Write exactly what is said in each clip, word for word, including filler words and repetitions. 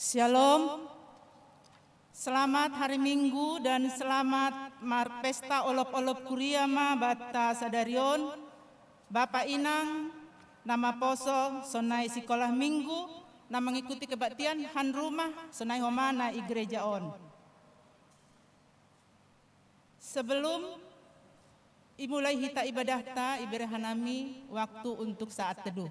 Shalom. Selamat hari Minggu dan selamat marpesta olop-olop kuria ma banta sadarion. Bapa inang na maposo sonai sikolah Minggu na mangikuti kebaktian han rumah sonai homa na i gereja on. Sebelum imulai hita ibadahta, ibere hanami waktu untuk saat teduh.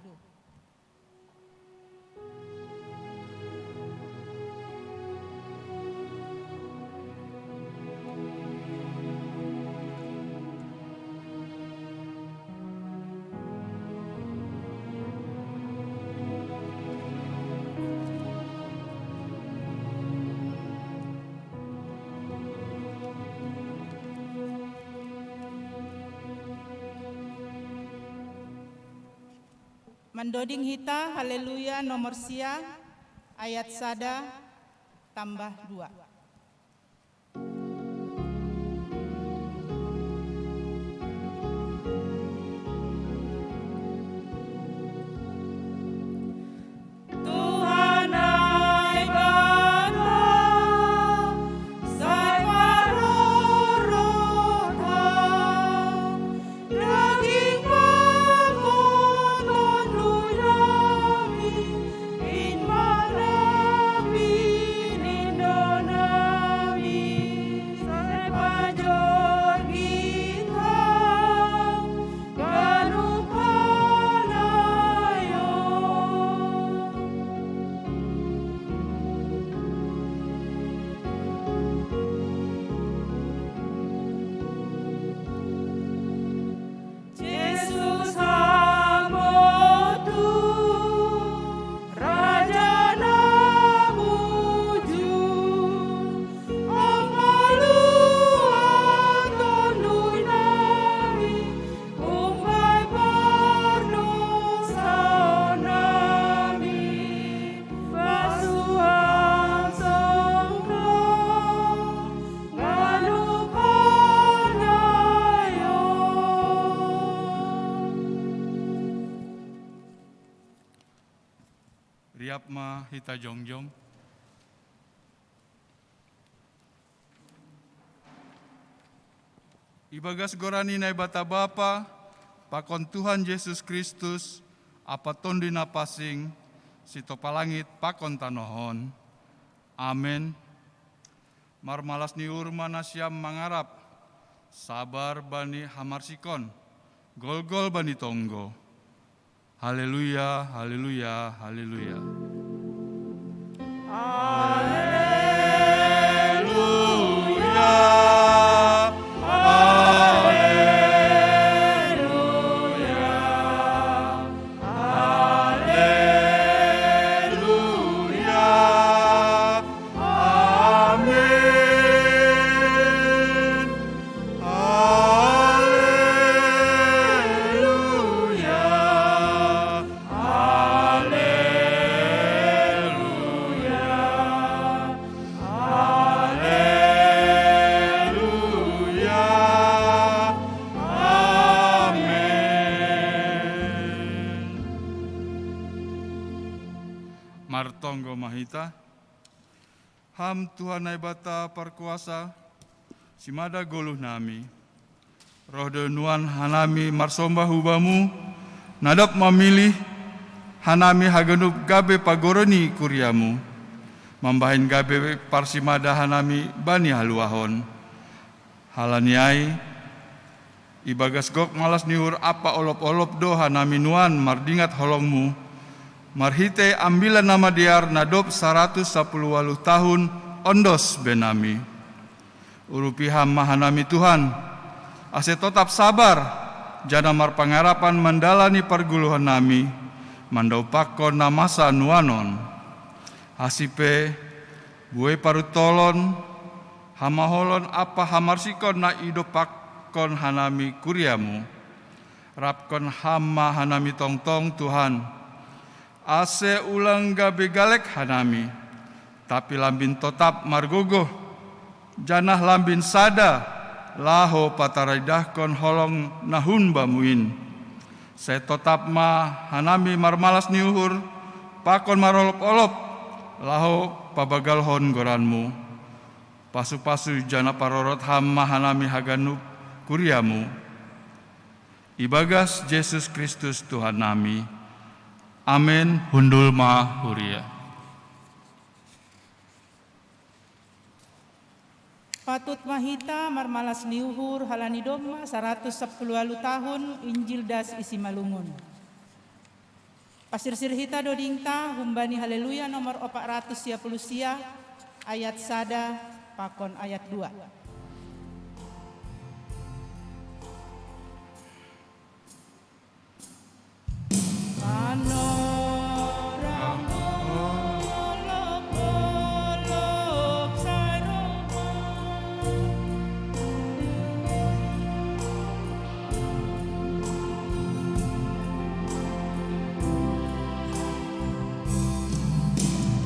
Mandoding hita Haleluya nomor sia, ayat sada tambah dua. Riap ma hita jongjong. Ibagas goran ni Naibata Bapa, pakon Tuhan Jesus Kristus, ampa Tonduy Napansing, sitopa langit pakon tanoh on. Amen. Marmalas ni uhur ma nasiam mangarap, sabar bani hamarsikon, golgol bani tonggo. Haleluya, haleluya, haleluya. Haleluya, haleluya, haleluya. Amin. Haleluya, haleluya, haleluya. Amin. Martonggo ma hita. Ham Tuhan Naibata Parkuasa, simada goluh nami. Roh do nuan hanami marsombah hu Bamu, na dob mamilih hanami haganup gabe pagori ni kuria-Mu. Mambahen gabe parsimada hanami bani haluahon. Halani ai, ibagas gok malas ni uhur ampa olop-olop do hanami nuan mardingat holong-Mu, marhitei Ambilan Namadear na dob saratus sapuluh ualuh tahun ondos be nami. Urupi Ham ma hanami Tuhan, ase totap sabar, janah marpangarapan mandalani pargoluhan nami, mandaupakkon na masa nuanon. Asi pe, buei paruntolon, hamaholon ampa hamarsikon na idompakkon hanami kuria-Mu. Rapkon Ham ma hanami tongtong, Tuhan, ase ulang gabe galek hanami, tapi lambin totap margogoh, janah lambin sada laho pataridahkon holong na hun Bamu in. Sai totap ma hanami marmalas ni uhur, pakon marolop-olop, Laho pabagalhon goranmu, pasu-pasu janah parorot Ham ma hanami haganup kuriamu. Ibagas Jesus Kristus Tuhan nami. Amen. Hundul ma huria. Patut ma hita marmalas ni uhur halani domma saratus sapuluh alu tahun Injil das i Simalungun. Pasirsir hita dodingta humbani Haleluya nomor opat ratus sia puluh sia, ayat sada pakon ayat dua.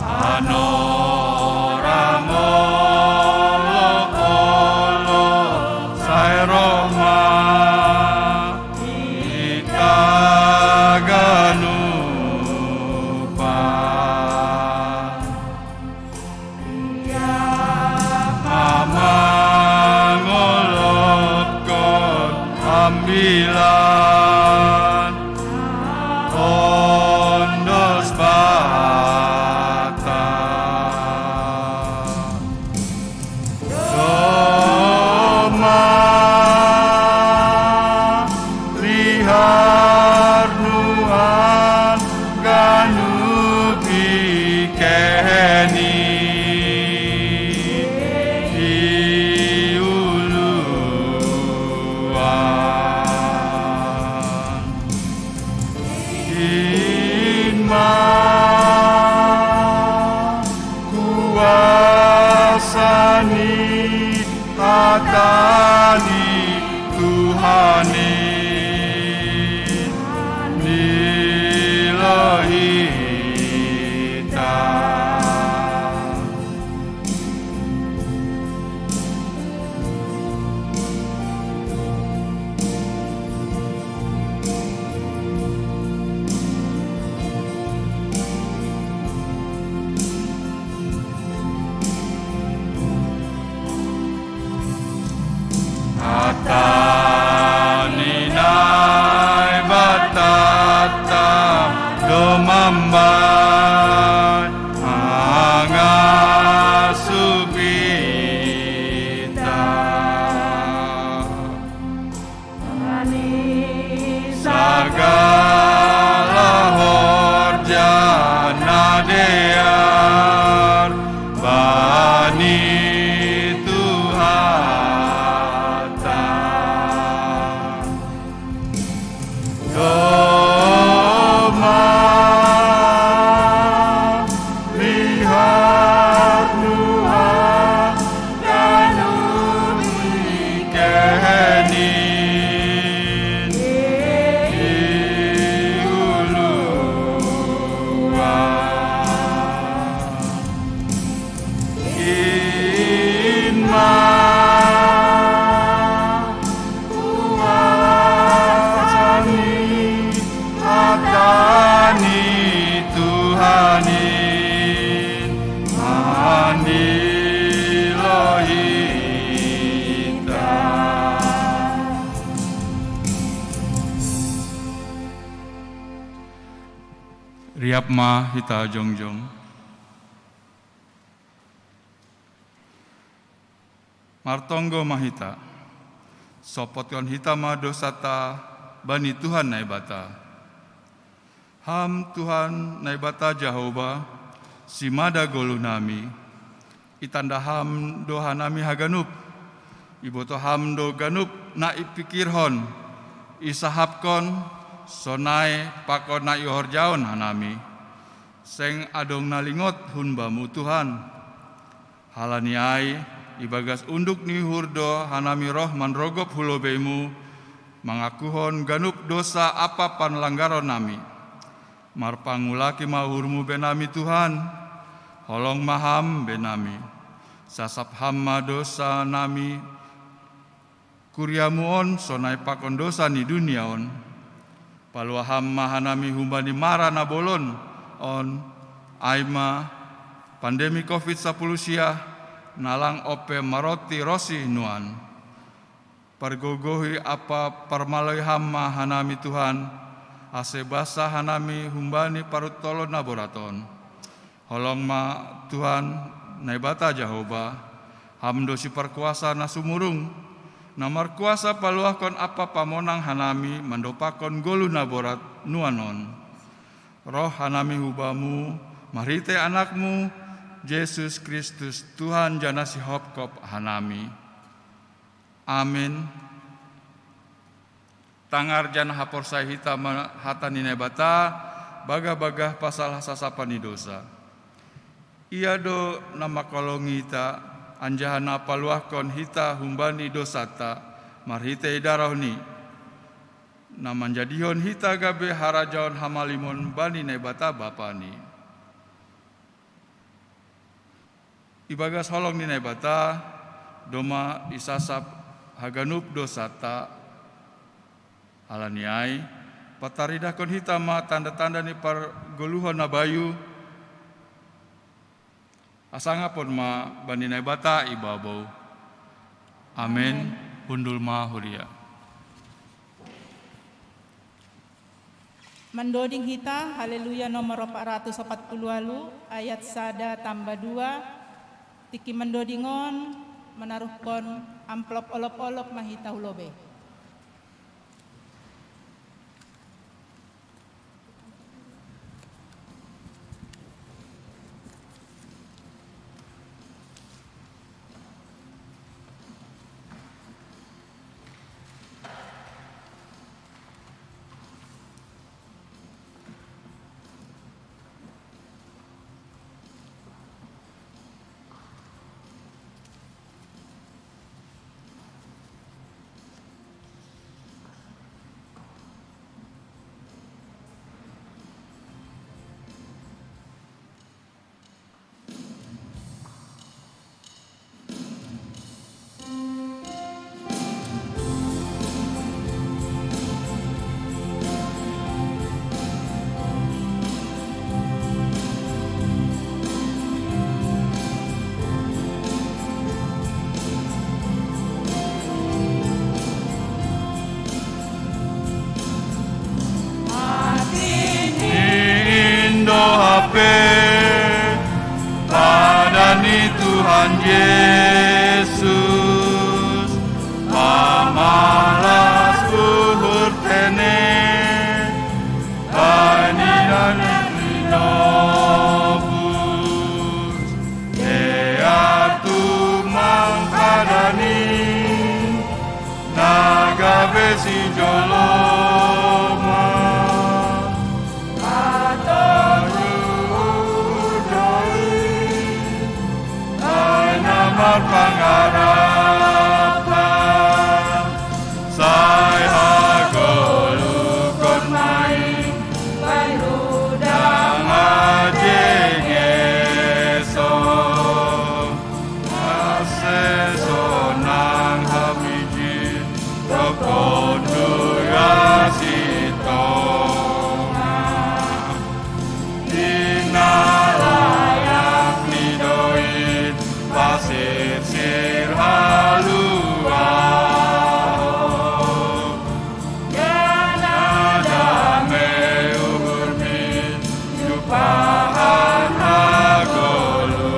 Panorang olok-olok sai roh ma hita ganupan. Ia ma mangolotkon ambilan ondos Batak. Roma, lihat nuan ganup i keheni i uluan. In ma kuasa ni hata ni Tuhan in, ni lohita. Hata ni Naibata ta do mambai mangasup hita. Sagala horja na dear bani Tuhanta. Roma, lihat nuan ganup i keheni i uluan. In ma kuasa ni hata ni Tuhan in mandiloh hita. Riap ma hita jongjong. Martonggo ma hita. Sopotkon hita ma dosata bani Tuhan Naibata. Ham Tuhan Naibata Jahowa, simada goluh nami, itanda Ham do hanami haganup. Ibotoh Ham do ganup na ipikirhon, isahapkon, sonai pakon na ihorjahon hanami. Seng adong na lingot hun Bamu, Tuhan. Halani ai, ibagas unduk ni uhur do hanami roh manrogop hu lobei-Mu, mangakuhon ganup dosa ampa panlanggaron nami. Marpangulaki ma uhur-Mu bani nami, Tuhan. Holong ma Ham bani nami. Sasap Ham ma dosa nami, kuria-Mu on sonai pakon dosa ni dunia on. Paluah Ham ma hanami humbani mara na bolon on, ai ma Pandemi covid sapuluh sia, nalang ope ma roti rosi nuan. Pargogohi ampa parmaloi Ham ma hanami Tuhan, ase basa hanami humbani paruntolon na borat on. Holong ma Tuhan, Naibata Jahowa, Ham do siparkuasa na sumurung, na markuasa paluahkon ampa pamonang hanami mandompakkon goluh na borat nuan on. Roh hanami hu Bamu, marhitei Anak-Mu, Jesus Kristus, Tuhan janah sihopkop hanami. Amin. Tangar janah haporsaya hita ma hata ni Naibata, bagah-bagah pasal hasasapan ni dousa. Ia do na mangkolongi hita, anjaha na paluahkon hita humbani dousanta, marhitei darohNi, na manjadihon hita gabe harajaon hamalimon bani Naibata Bapani. Ibagas holong ni Naibata, domma isasap haganup dousanta. Halani ai, pataridahkon hita ma tanda-tanda ni pargoluhon na bayu, hasangapon ma bani Naibata i babou. Amen. Hundul ma huria. Mandoding hita, Haleluya nomor empat ratus empat puluh walu, ayat sada tamba dua, tingki mandoding on, manaruhkon amplop olop-olop ma hita hu lobei. Indo hape padan ni Tuhan Jesus, pamalas uhur tene, bani na tinobus, ia tumang padan i, na gabe sijoloma. Ator uhur do i, ai na marpangarapan, sai hagoluhkon ma i, bayu dang ajengeson. Ase sonang ham ijin, dob Tonduy asi tonga. Di na layak ni doid, pasirsir haluahon. Ia na dame uhurmi, jumpahan hagoluhan.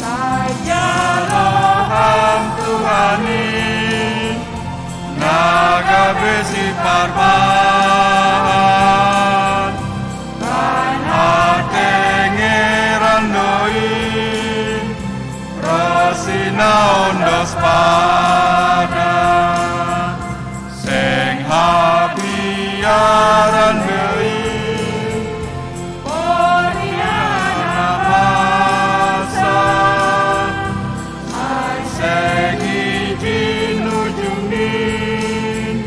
Sai jalo Ham Tuhan i, na gabe siparbahan, bahen hatengeran do i, ronsi na ondos padan. Seng habiaran be i, porini na masa, ai seng ijin ujungni,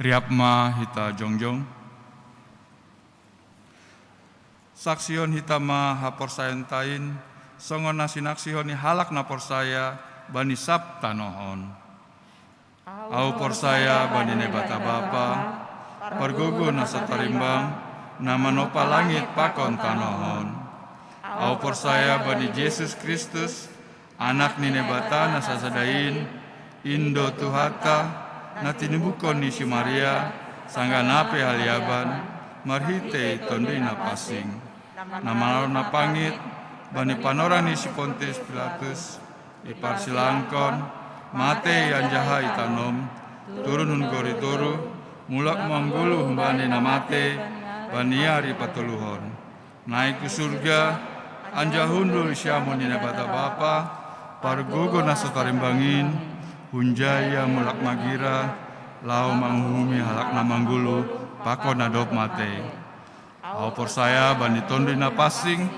Riap ma hita jongjong. Saksihon hita ma haporsayaonta in, songon na sinaksihon ni halak na porsaya bani sab tanoh on. Ahu porsaya bani Naibata Bapa, pargogo na so tarimbang, na manopa langit pakon tanoh on. Ahu porsaya bani Jesus Kristus, Anak ni Naibata na sasada in, in do Tuhanta, na tinimbukon ni si Maria, sanggah na pe haliaban, marhitei Tonduy Napansing, na manaron na pangit bani panorang ni si Pontius Pilatus, diparsilangkon, matei anjaha itanom, turun hun gor ni toruh, mulak manggoluh humbani na matei, bani ari patoluhon. Naik hu surga, anjaha hundul siamun ni Naibata Bapa, pargogo na so tarimbang in, hunjai ia mulak magira, laho manguhumi halak na manggoluh, pakon na dob matei. Ahu porsaya bani Tonduy Napansing,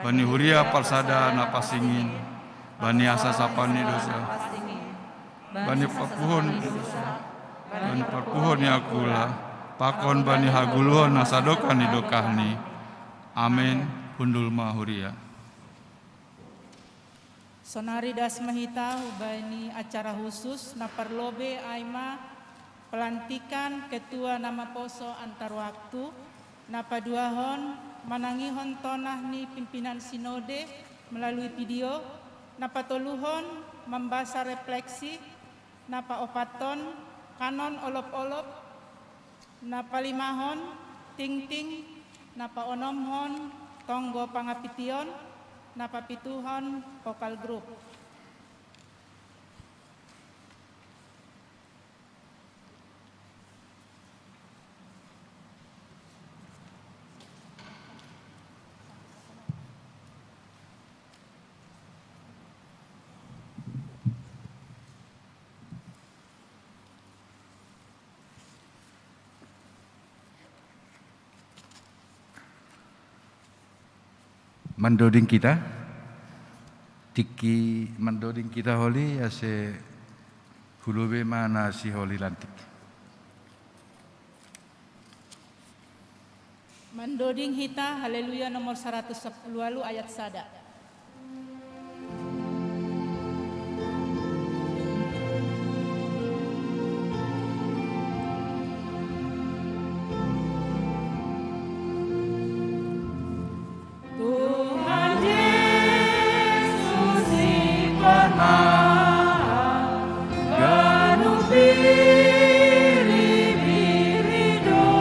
bani huria parsada na pansing in, bani hasasapan ni dosa, bani parpuhon ni dosa, bani parpuhon ni angkula, pakon bani hagoluhon na sadokah ni dokahni. Amen. Hundul ma huria. Sonari das ma hita humbani acara khusus na parlobei ai ma pelantikan ketua na maposo antar waktu, na paduahon manangihon tonah ni pimpinan sinode melalui video, na patoluhon mambasa refleksi, na paopathon kanon olopolop, na palimahon tingting, na paonomhon tonggo pangapition, na papituhon vokal grup. Mandoding hita, tingki mandoding hita holi, ase hulobei ma na siholi lantik. Mandoding hita Haleluya nomor saratus sapuluh walu ayat sada. Tuhan Yesus si pernah ganup biri-biri do.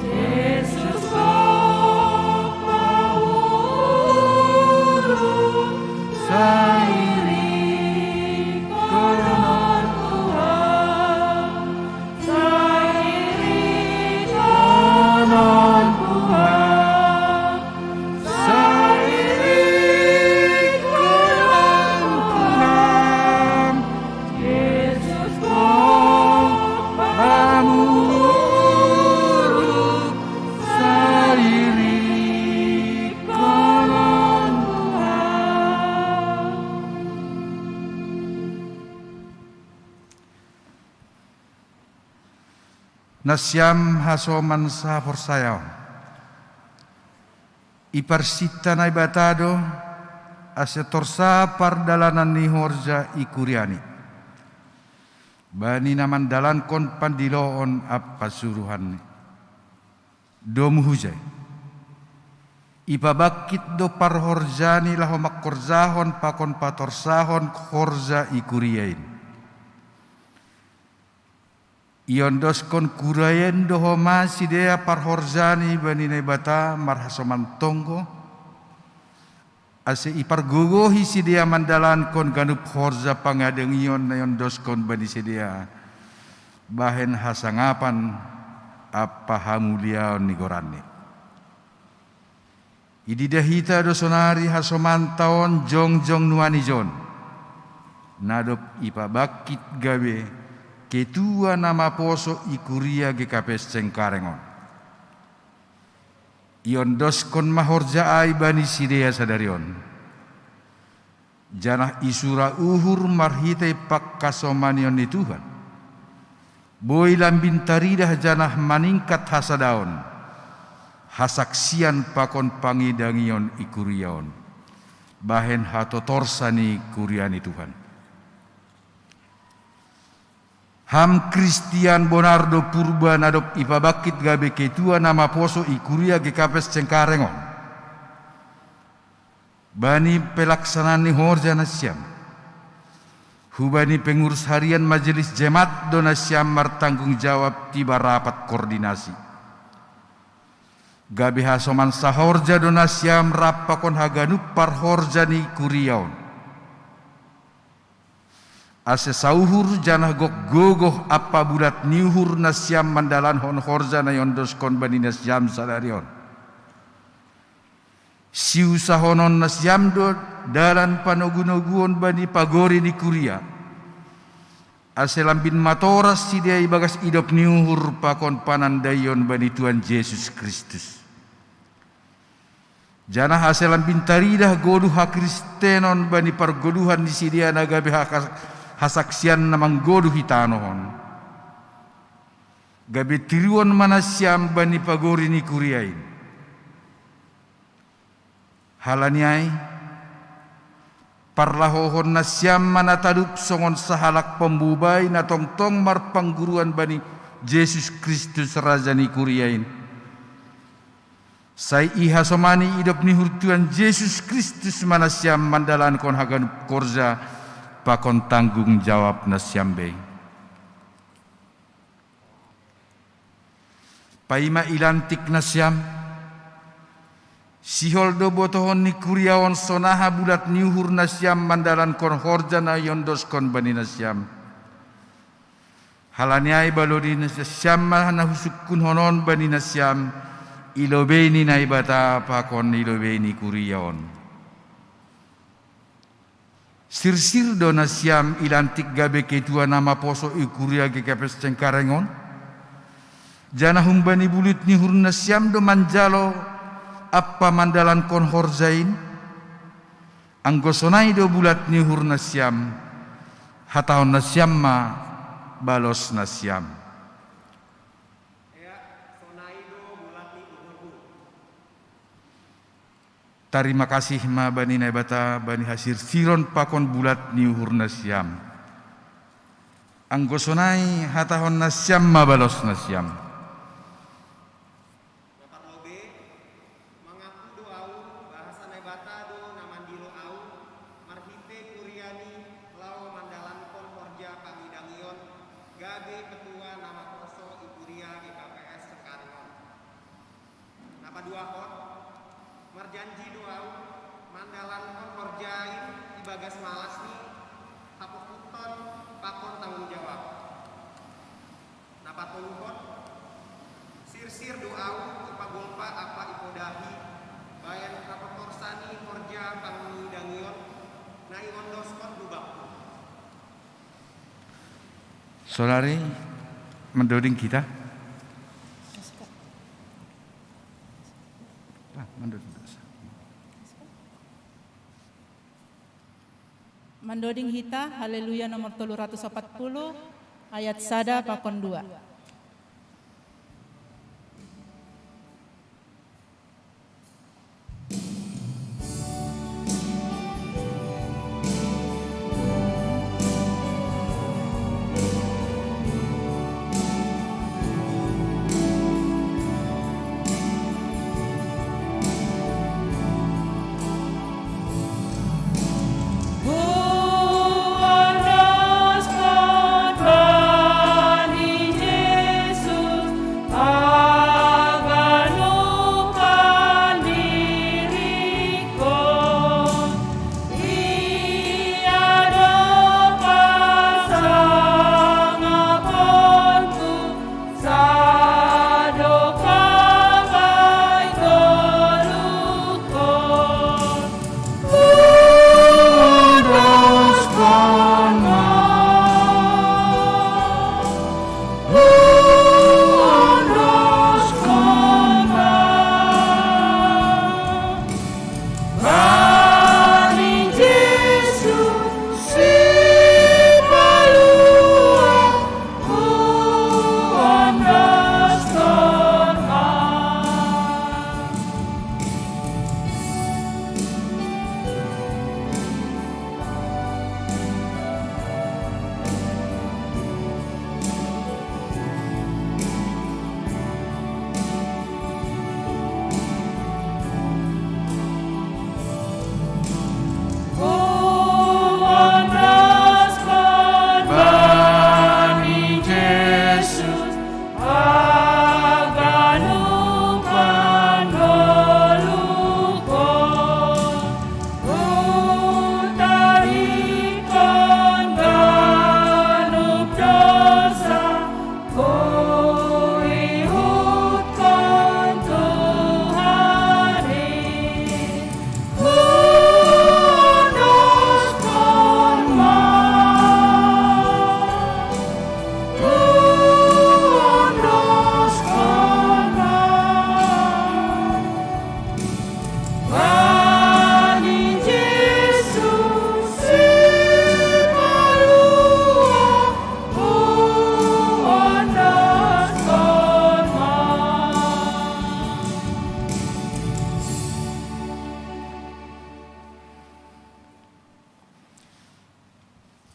Yesus kok paurun sairi konon Tuhan. Nasiam hasoman sahaporsayaon. Iparsinta Naibata do, ase torsa pardalanan ni horja i kuriaNi. Bani na mandalankon pandiloon ampa suruhanNi. Domu hujai. Ipabangkit do parhorjaNi laho mangkorjahon pakon patorsahon horja i kuria in. Iondoskon kuria in do homa sidea parhorjaNi bani Naibata marhasoman tonggo, ase ipargogohi sidea mandalankon ganup horja pangadongion na iondoskon bani sidea, bahen hasangapan ampa hamuliaon ni goranNi. Ididah hita do sonari hasomanta on jongjong nuan ijon, na dob ipabangkit gabe ketua na maposo i kuria G K P S Cengkareng on. Iondoskon ma horja ai bani sidea sadari on. Janah isura uhur marhitei pangkasomanion ni Tuhan. Boi lambin taridah janah maningkat hasadaon, hasaksian pakon pangidangion i kuria on, bahen hatotorsa ni kuria ni Tuhan. Ham Kristian Bonardo Purba na dob ipabangkit gabe ketua na maposo i kuria G K P S Cengkareng on. Bani pelaksanaan ni horja nasiam, hubani pengurus harian Majelis Jemaat do nasiam martanggung jawab tiba rapat koordinasi. Gabe hasoman sahorja do nasiam rap pakon haganup parhorja ni kuria on, ase sauhur janah gok gogoh ampa bulat ni uhur nasiam mandalankon horja na iondoskon bani nasiam sadari on. Siusahonon nasiam do dalan panogunoguon bani pagori ni kuria, ase lambin matoras sidea ibagas idop ni uhur pakon panandaion bani Tuhan Jesus Kristus. Janah ase lambin taridah goluh hakristenon bani pargoluhan ni sidea na gabe haka-, hasaksian na manggoluh i tanoh on. Gabe tiruon ma nasiam bani pagori ni kuria in. Halani ai, parlahohon nasiam ma na talup songon sahalak pambubai na tongtong marpangguruan bani Jesus Kristus Raja ni kuria in. Sai ihasomani idop ni uhur Tuhan Jesus Kristus ma nasiam mandalankon haganup horja pakon tanggung jawab nasiam be. Paima ilantik nasiam, sihol do botohon ni kuria on sonaha bulat ni uhur nasiam mandalankon horja na iondoskon bani nasiam. Halani ai balodi nasiam ma na husungkunhon on bani nasiam, i lobei ni Naibata pakon i lobei ni kuria on. Sirsir do nasiam ilantik gabe ketua na maposo i kuria G K P S Cengkareng on, janah humbani bulat ni uhur nasiam do manjalo ampa mandalankon horja in. Anggo sonai do bulat ni uhur nasiam, hatahon nasiam ma balos nasiam. Tarima kasih ma bani Naibata bani hasirsiron pakon bulat ni uhur nasiam. Anggo sonai hatahon nasiam ma balos nasiam. Na parlobei, mangaku do ahu, bahasa Naibata do na mandilo ahu, marhite kuriani laho mandalankon horja pangidangion, gabe ketua na maposo i kuria G K P S Cengkareng on. Na paduahon, marjanji do ahu, mandalankon horja in ibagas malas ni, hapoputon pakon tanggung jawab. Na patoluhon, sirsir do ahu ipagompa ampa ipodahi, bahen hapotorsa ni horja pangidangion, na iondoskon tu bakku. Saudari, mandoding hita. Ah, mandoding. Mandoding hita, Haleluya nomor tolu ratus opat puluh, ayat sada pakon dua.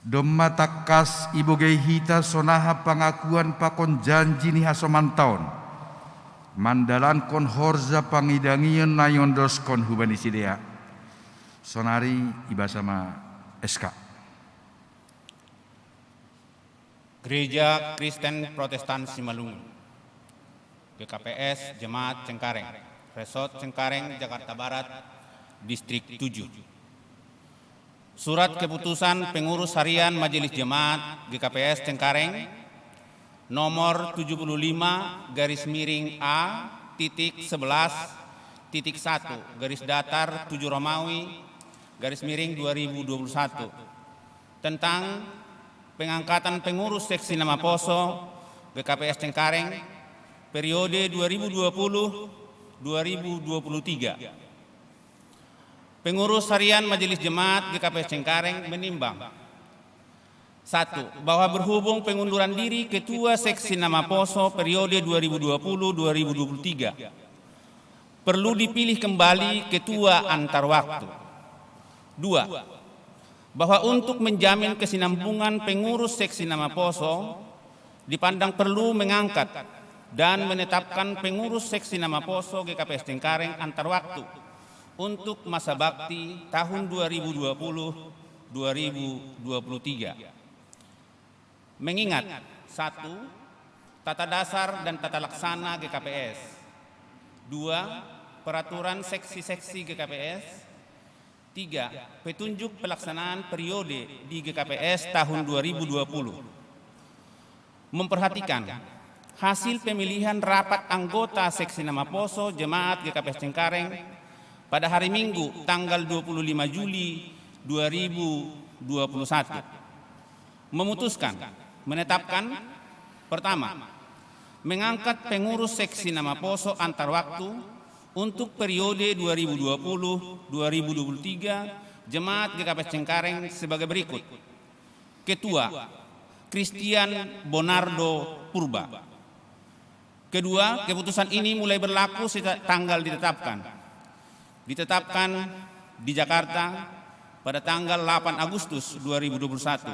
Domma tangkas ibogei hita sonaha pangakuan pakon janji ni hasomanta on, mandalankon horja pangidangion na iondoskon hubani sidea. Sonari ibasa ma S K. Gereja Kristen Protestan Simalungun, G K P S Jemaat Cengkareng, Resort Cengkareng, Jakarta Barat, Distrik tujuh. Surat keputusan pengurus harian Majelis Jemaat G K P S Cengkareng nomor tujuh puluh lima garis miring A titik sebelas titik satu garis datar tujuh Romawi garis miring dua ribu dua puluh satu tentang pengangkatan pengurus seksi nama poso G K P S Cengkareng periode dua ribu dua puluh dua ribu dua puluh tiga. Pengurus harian Majelis Jemaat G K P S Cengkareng menimbang: satu, bahwa berhubung pengunduran diri Ketua Seksi Nama Poso periode dua ribu dua puluh dua ribu dua puluh tiga, perlu dipilih kembali ketua antar waktu. Dua, bahwa untuk menjamin kesinambungan pengurus Seksi Nama Poso, dipandang perlu mengangkat dan menetapkan pengurus Seksi Nama Poso G K P S Cengkareng antar waktu untuk masa bakti tahun dua ribu dua puluh dua ribu dua puluh tiga. Mengingat: satu, tata dasar dan tata laksana G K P S. Dua, peraturan seksi-seksi G K P S. Tiga, petunjuk pelaksanaan periode di G K P S tahun dua ribu dua puluh. Memperhatikan hasil pemilihan rapat anggota Seksi Nama Poso Jemaat G K P S Cengkareng pada hari Minggu, tanggal dua puluh lima Juli dua ribu dua puluh satu. Memutuskan, menetapkan: pertama, mengangkat pengurus Seksi Nama Poso antar waktu untuk periode dua ribu dua puluh dua ribu dua puluh tiga Jemaat G K P S Cengkareng sebagai berikut. Ketua: Christian Bonardo Purba. Kedua, keputusan ini mulai berlaku sejak tanggal ditetapkan. Ditetapkan di Jakarta pada tanggal delapan Agustus dua ribu dua puluh satu.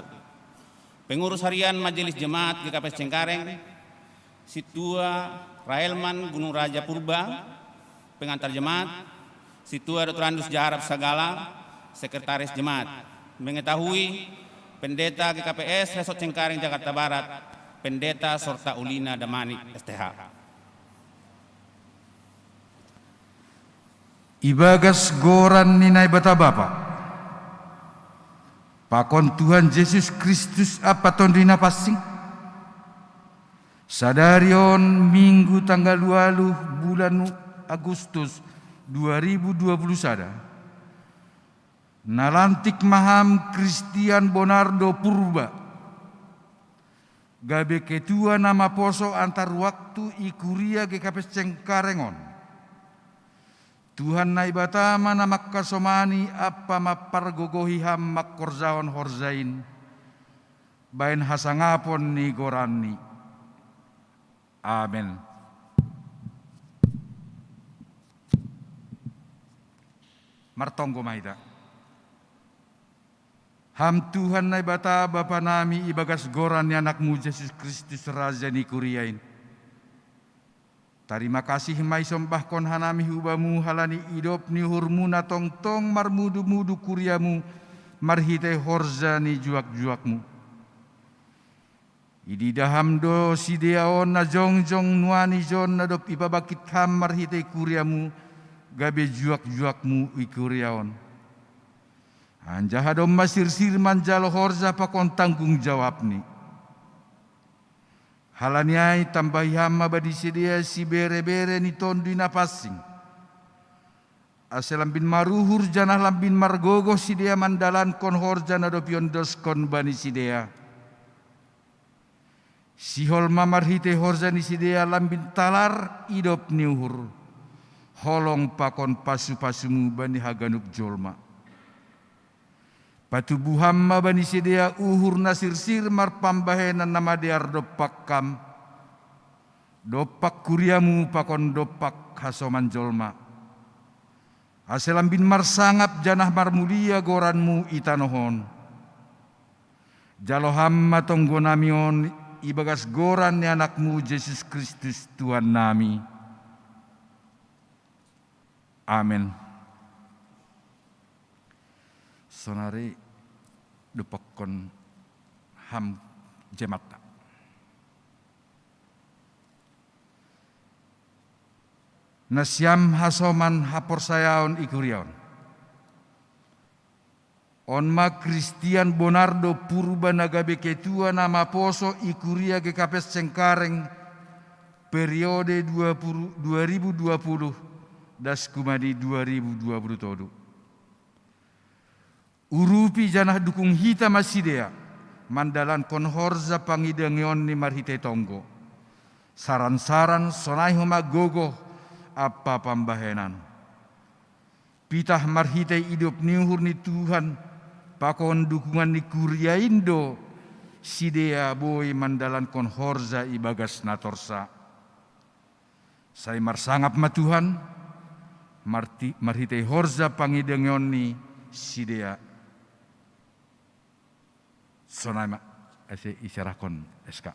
Pengurus harian Majelis Jemaat G K P S Cengkareng, Situa Raelman Gunung Raja Purba, pengantar jemaat, Situa Doktorandus Jaharap Sagala, sekretaris jemaat. Mengetahui Pendeta G K P S Resort Cengkareng, Jakarta Barat, Pendeta Sorta Ulina Damanik, S T H. Ibagas goran ni Naibata Bapa, pakon Tuhan Jesus Kristus ampa Tonduy Napansing, sadari on Minggu tanggal ualuh bulan Agustus dua ribu dua puluh sada, nalantik ma ham Christian Bonardo Purba gabe ketua na maposo antar waktu i kuria G K P S Cengkareng on. Tuhan Naibata ma na mangkasomani ampa mampargogohi ham mangkorjahon horja in, bahen hasangapon ni goranni. Amen. Martonggo ma hita. Ham Tuhan Naibata, Bapa nami, ibagas goran ni Anakmu Jesus Kristus, Raja ni kuria in, tarima kasih ma isombahkon hanami hu Bamu halani idop ni uhurmu na tongtong marmudumudu kuriamu marhitei horja ni juakjuakmu. Ididah ham do sidea on na jongjong nuan ijon na dob ipabangkit ham marhitei kuriamu, gabe juakjuakmu i kuria on. Anjaha domma sirsir manjalo horja pakon tanggung jawabni. Halani ai tambahi ham ma bani sidea siberebere ni Tonduy Napansing, ase lambin maruhur janah lambin margogoh sidea mandalankon horja na dob iondoskon bani sidea. Sihol ma marhitei horja ni sidea lambin talar idop ni uhur, holong pakon pasupasumu bani haganup jolma. Patubu ham ma bani sidea uhur na sirsir marpambahenan na madear dompak ham, dompak kuriamu pakon dompak hasoman jolma, ase lambin marsangap janah marmulia goranmu i tanoh on. Jalo ham ma tonggo nami on ibagas goran ni Anakmu Jesus Kristus Tuhan nami. Amen. Sonari dopakkon ham jemaat. Nasiam hasoman haporsayaon i kuria on. On ma Kristian Bonardo Purba na gabe ketua na maposo i kuria G K P S Cengkareng periode dua puluh, dua ribu dua puluh das kumani dua ribu dua puluh tolu. Urupi janah dukung hita ma sidea mandalankon horja pangidangeonni marhitei tonggo, saran-saran sonai homa gogoh ampa pambahenan. Pitah marhitei idop ni uhur ni Tuhan pakon dukungan ni kuria in do sidea boi mandalankon horja ibagas na torsa. Sai marsangap ma Tuhan, marti-, marhitei horja pangidangeonni sidea. Sonai ma, ase iserahkon S K.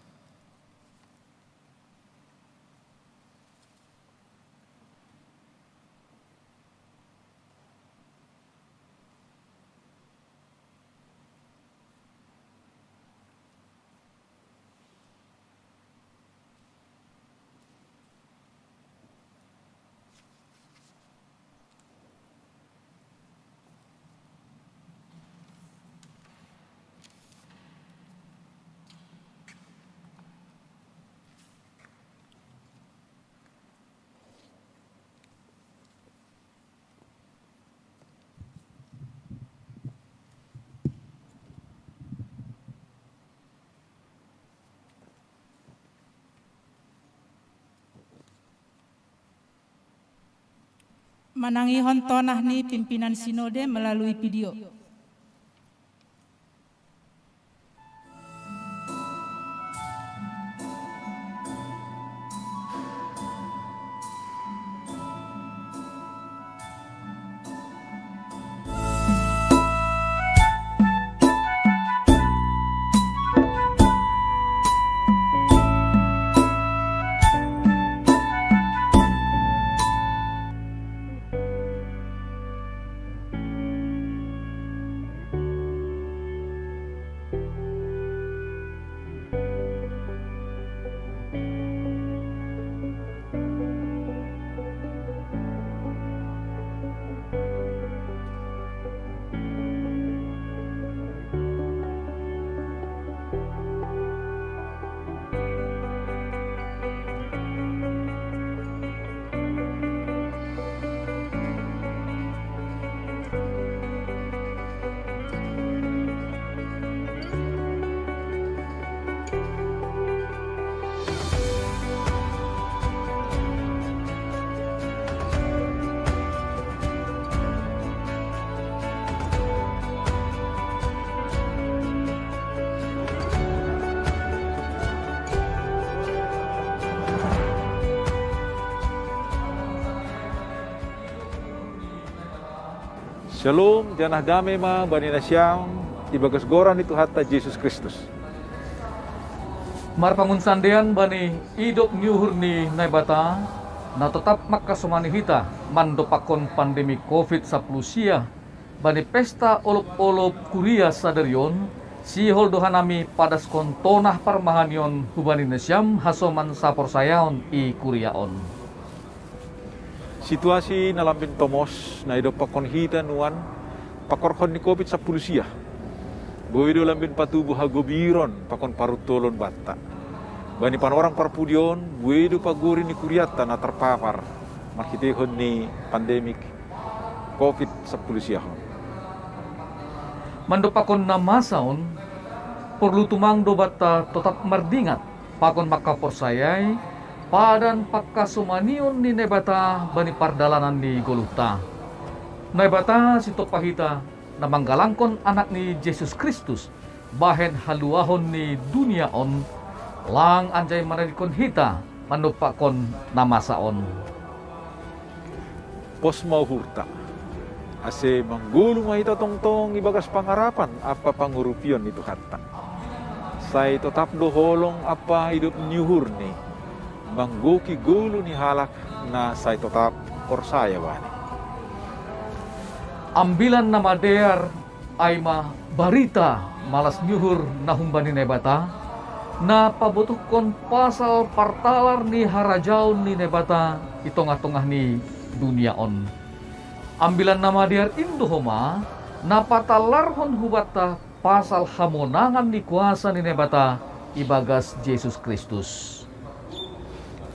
Manangihon tonah ni pimpinan sinode melalui video. Syalom, janah dame ma bani nasiam ibagas goran ni Tuhanta Jesus Kristus. Marpangunsandean bani idop ni uhur ni Naibata, na totap mangkasomani hita mandompakkon pandemi covid sapuluh sia, bani pesta olop-olop kuria sadari on, sihol do hanami padaskon tonah parmahanion hubani nasiam hasoman saporsayaon i kuria on. Situasi na lambin tomos na idompakkon hita nuan, pakorhon ni covid sapuluh sia. Boi do lambin patubu hagobiron pakon paruntolon banta. Bani panorang parpudi on, boi do pagori ni kurianta na tarpapar marhiteihon ni pandemik covid sapuluh sia on. Mandompakkon na masa on, porlu tumang do banta totap mardingat pakon mangkaporsayai padan pangkasomanion ni Naibata bani pardalanan ni goluhta. Naibata sitompa hita, na manggalangkon Anak ni Jesus Kristus bahen haluahon ni dunia on, lang anjai manadingkon hita mandompakkon na masa on. Pos ma uhurta, ase manggoluh ma hita tongtong ibagas pangarapan ampa pangurupion ni Tuhanta. Sai totap do holong ampa idop ni uhurni, manggohi golu ni halak na sai totap porsaya bani. Ambilan Namadear ai ma barita malas ni uhur na humbani Naibata, na pabotohkon pasal partalar ni harajaon ni Naibata i tongah-tongah ni dunia on. Ambilan Namadear in do homa na patalarhon hubanta pasal hamonangan ni kuasa ni Naibata ibagas Jesus Kristus.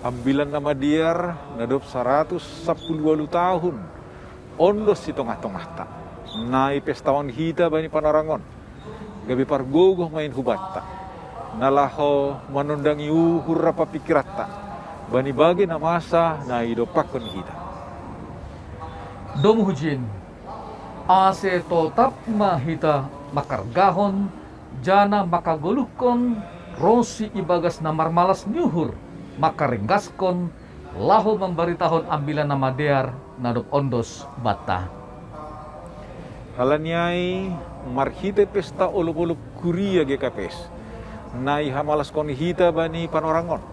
Ambilan Namadear na dob saratus sapuluh ualuh tahun ondos i tongah-tongahta, na ipestahon hita bani panorang on, gabe pargogoh ma in hubanta, na laho manondangi uhur ampa pingkiranta bani bagei na masa na idompakkon hita. Domu hujin, ase totap ma hita mangkargahon, janah mangkagoluhkon ronsi ibagas na marmalas ni uhur, mangkaringgaskon, laho mambaritahon Ambilan Namadear na dob ondos banta. Halani ai, marhitei pesta olop-olop kuria G K P S, na ihamalaskon hita bani panorang on,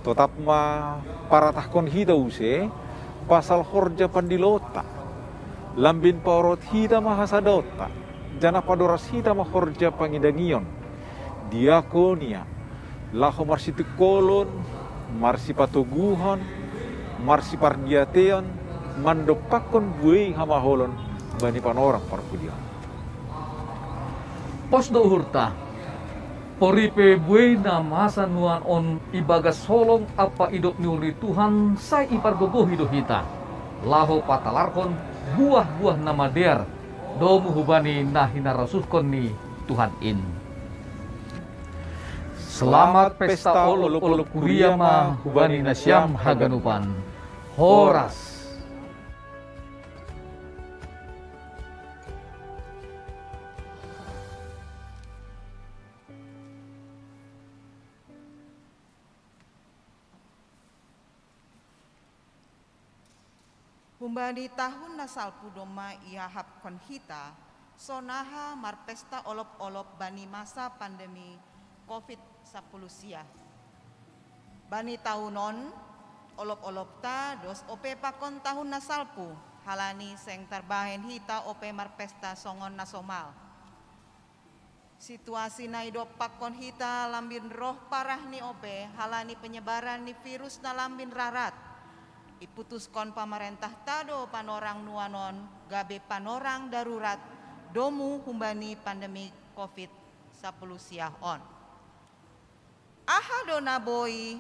totap ma paratahkon hita use pasal horja pandiloonta, lambin paorot hita ma hasadaonta, janah padoras hita ma horja pangindangion, diakonia, laho marsitungkolon, marsipatoguhon, marsipardiateon, mandompakkon buei hamaolon bani panorang parpudion. Pos do uhurta, pori pe buei na masa nuan on ibagas holong ampa idop ni uhur ni Tuhan sai ipargogohi do hita, laho patalarhon buah-buah Namadear domu hubani na hinarasuhkon ni Tuhan in. Selamat pesta olop-olop kuria ma hubani nasiam haganupan. Horas. Humbani tahun na salpu domma iahapkon hita, sonaha marpesta olop-olop bani masa pandemi covid sapuluh sia. Bani tahun on, olop-olopta dos ope pakon tahun na salpu, halani seng tarbahen hita ope marpesta songon na somal. Situasi na idompakkon hita lambin roh parah ni ope halani penyebaran ni virus na lambin rarat. Iputuskon pamarentahta do panorang nuan on gabe panorang darurat domu humbani pandemi covid sapuluh siah on. Aha do na boi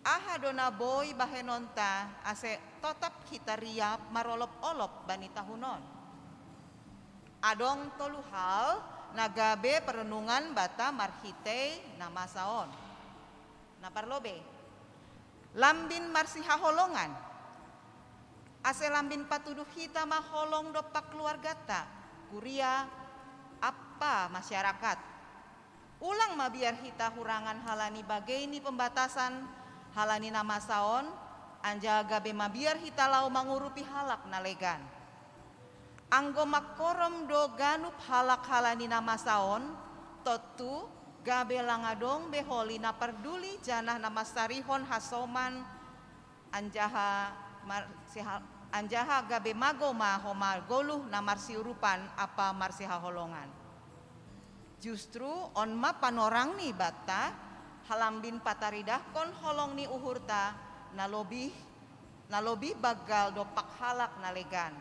Aha do na boi bahenonta ase totap hita riap marolop-olop bani tahun on? Adong tolu hal na gabe parrunungan banta marhitei na masa on. Na parlobei, lambin marsihaholongan. Ase lambin patuduh hita ma holong dompak keluarganta, kuria, ampa masyarakat. Ulang mabiar hita hurangan halani bagei ni pembatasan halani na masa on, anjaha gabe mabiar hita laho mangurupi halak na legan. Anggo mangkorom do ganup halak halani na masa on, tontu gabe lang adong be holi na parduli janah na mansarihon hasoman anjaha mar-, siha-, anjaha gabe magou ma homa goluh na marsiurupan ampa marsihaholongan. Justru on ma panorangni banta, halambin pataridahkon holong ni uhurta na lobih, na lobih banggal dompak halak na legan.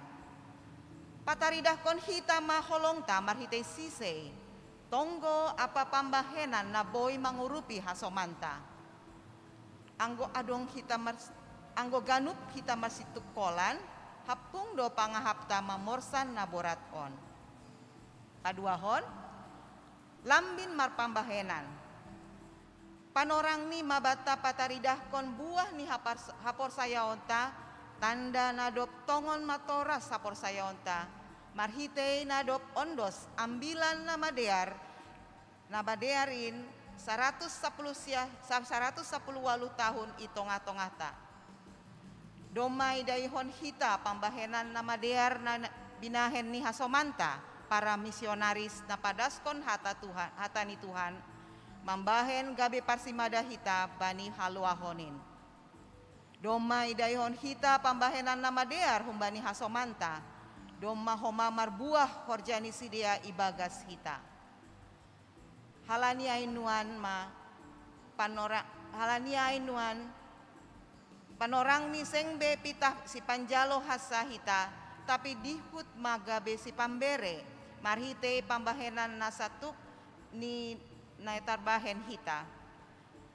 Pataridahkon hita ma holongta marhitei sisei, tonggo ampa pambahenan na boi mangurupi hasomanta. Anggo adong hita mars-, anggo ganup hita marsitungkolan, hampung do pangahapta mamorsan na borat on. Paduahon, lambin marpambahenan. Panorangni ma banta pataridahkon buah ni hapars-, haporsayaonta, tanda na dob tongon matoras haporsayaonta, marhitei na dob ondos Ambilan Namadear, Namadear in saratus sapuluh sia-, sa-, saratus sapuluh ualuh tahun i tongah-tongahta. Domma idaihon hita pambahenan Namadear na, na binahen ni hasomanta, para misionaris na padaskon hata Tuhan, hata ni Tuhan, mambahen gabe parsimada hita bani haluahonin. Domma idaihon hita pambahenan na madear humbani hasomanta, domma homa marbuah horja ni sidea ibagas hita. Halani ai nuan ma panora, halani ai nuan panorangni seng be pitah sipanjalo hansa hita, tapi dihut ma gabe sipambere marhitei pambahenan na satuk ni na tarbahen hita.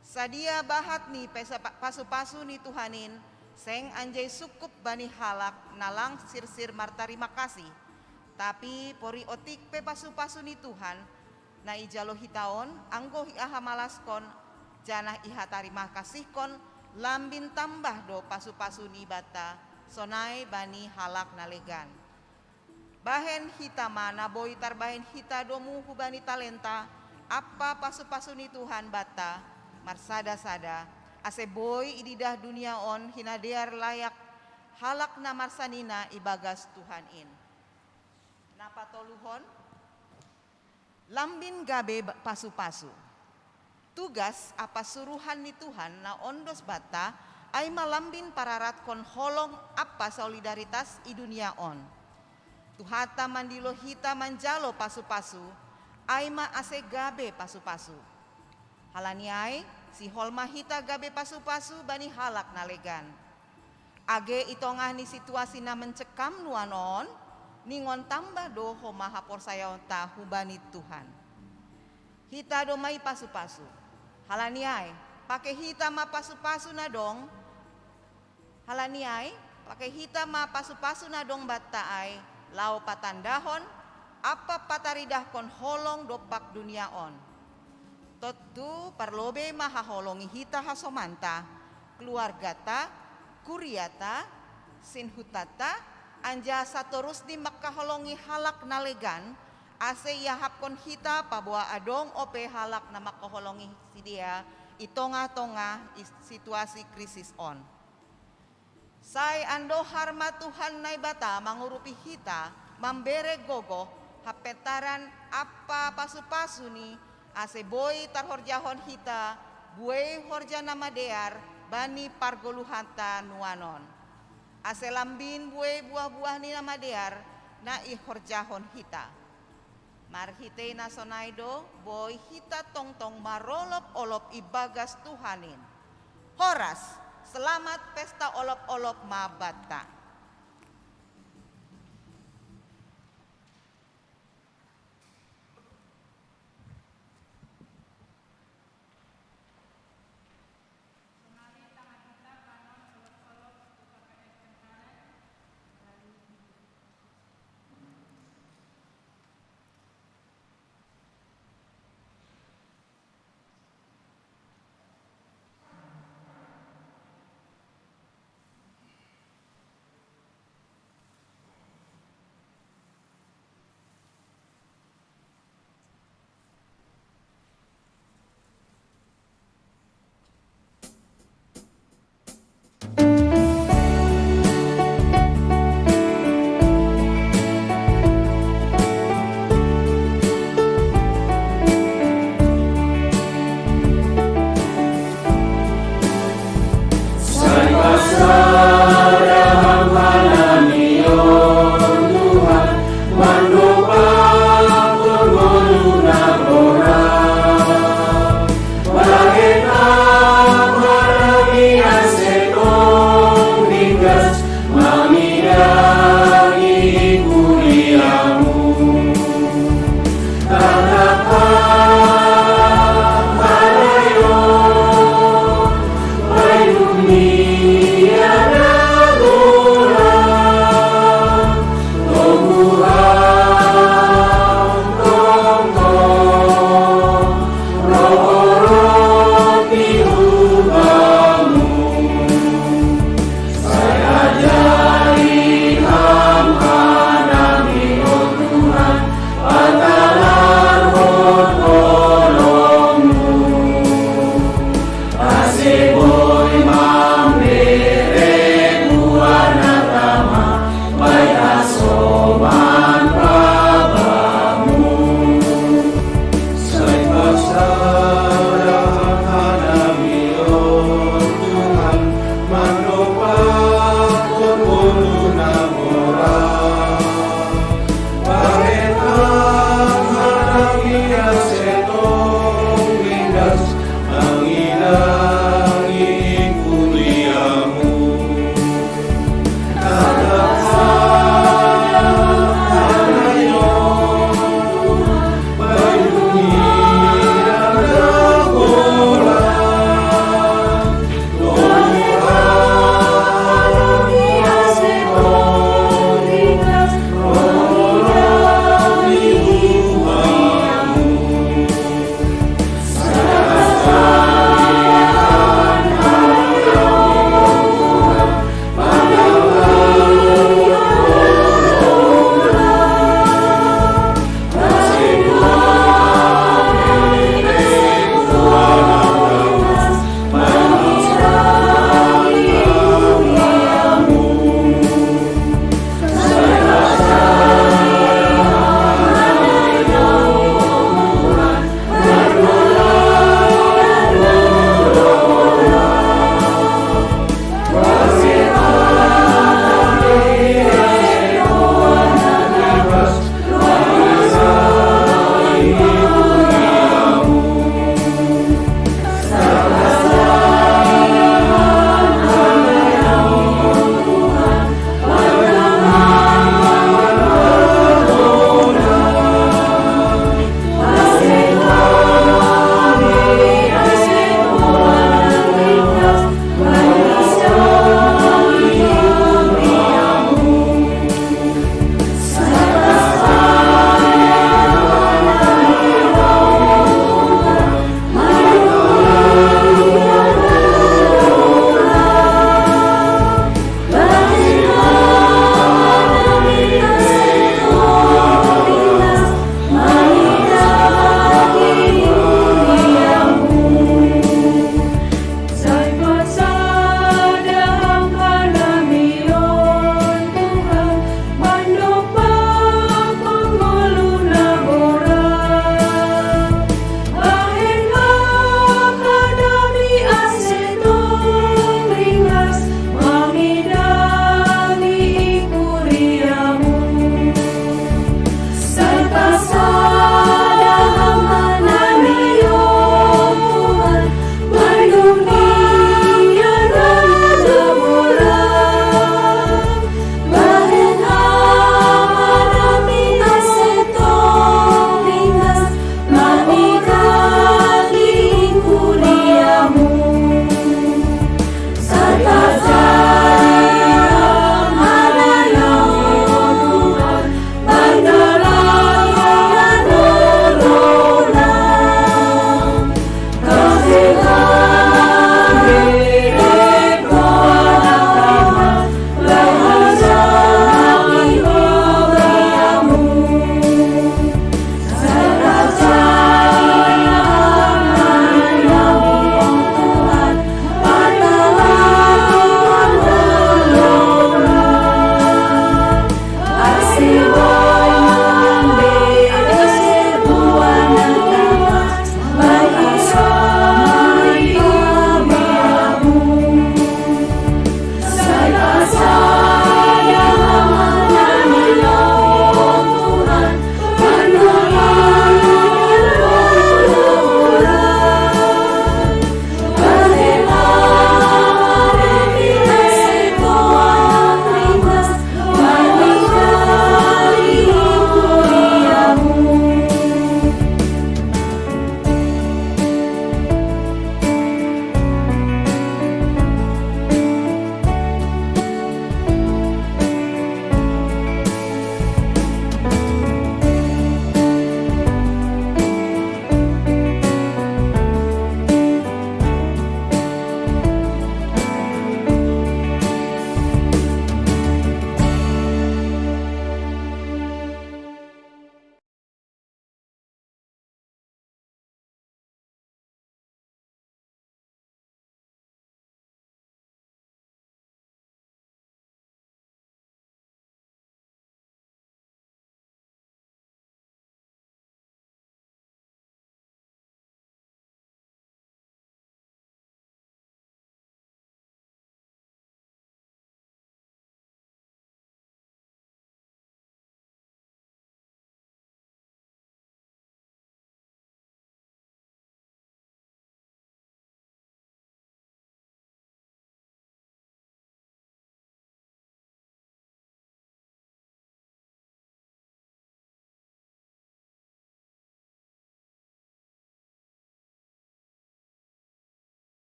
Sadia bahat ni pesa-, pasupasu ni Tuhan in, seng anjai sungkup bani halak na lang sirsir martarima kasih, tapi pori otik pe pasupasu ni Tuhan, na ijalo hita on, anggo ihamalaskon, janah ihatarima kasihkon, lambin tambah do pasupasu ni banta, sonai bani halak na legan. Bahen hita ma na boi tarbahen hita domu hubani talenta, ampa pasupasu ni Tuhan banta, marsada-sada, ase boi ididah dunia on hinadear layak halak na marsanina ibagas Tuhan in. Na patoluhon, lambin gabe ba-, pasupasu. Tugas ampa suruhan ni Tuhan na ondos banta, ai ma lambin pararatkon holong ampa solidaritas i dunia on. Tuhanta mandilo hita manjalo pasupasu, ai ma ase gabe pasupasu. Halani ai, sihol ma hita gabe pasupasu bani halak na legan. Age i tongah ni situasi na mencekam nuan on, ningon tambah do homa haporsayaonta hubani Tuhan. Hita do ma i pasupasu. Halani ai, pake hita ma pasupasu na dong. Halani ai, pake hita ma pasupasu na dong banta ai, laho patandahon, ampa pataridahkon holong dompak dunia on. Tontu parlobei ma haholongi hita hasomanta, keluargata, kuriata, sinhutanta, anjaha satorusni mangkaholongi halak na legan, ase iahapkon hita paboa adong ope halak na mangkaholongi sidea i tongah-tongah i situasi krisis on. Sai andohar ma Tuhan Naibata mangurupi hita, mambere gogoh, hapentaran ampa pasupasu-Ni, ase boi tarhorjahon hita buei horja na madear bani pargoluhanta nuan on. Ase lambin buei buah-buah ni na madear na ihorjahon hita. Marhitei na sonai do boi hita tongtong marolop-olop ibagas Tuhan in. Horas, selamat pesta olop-olop ma banta.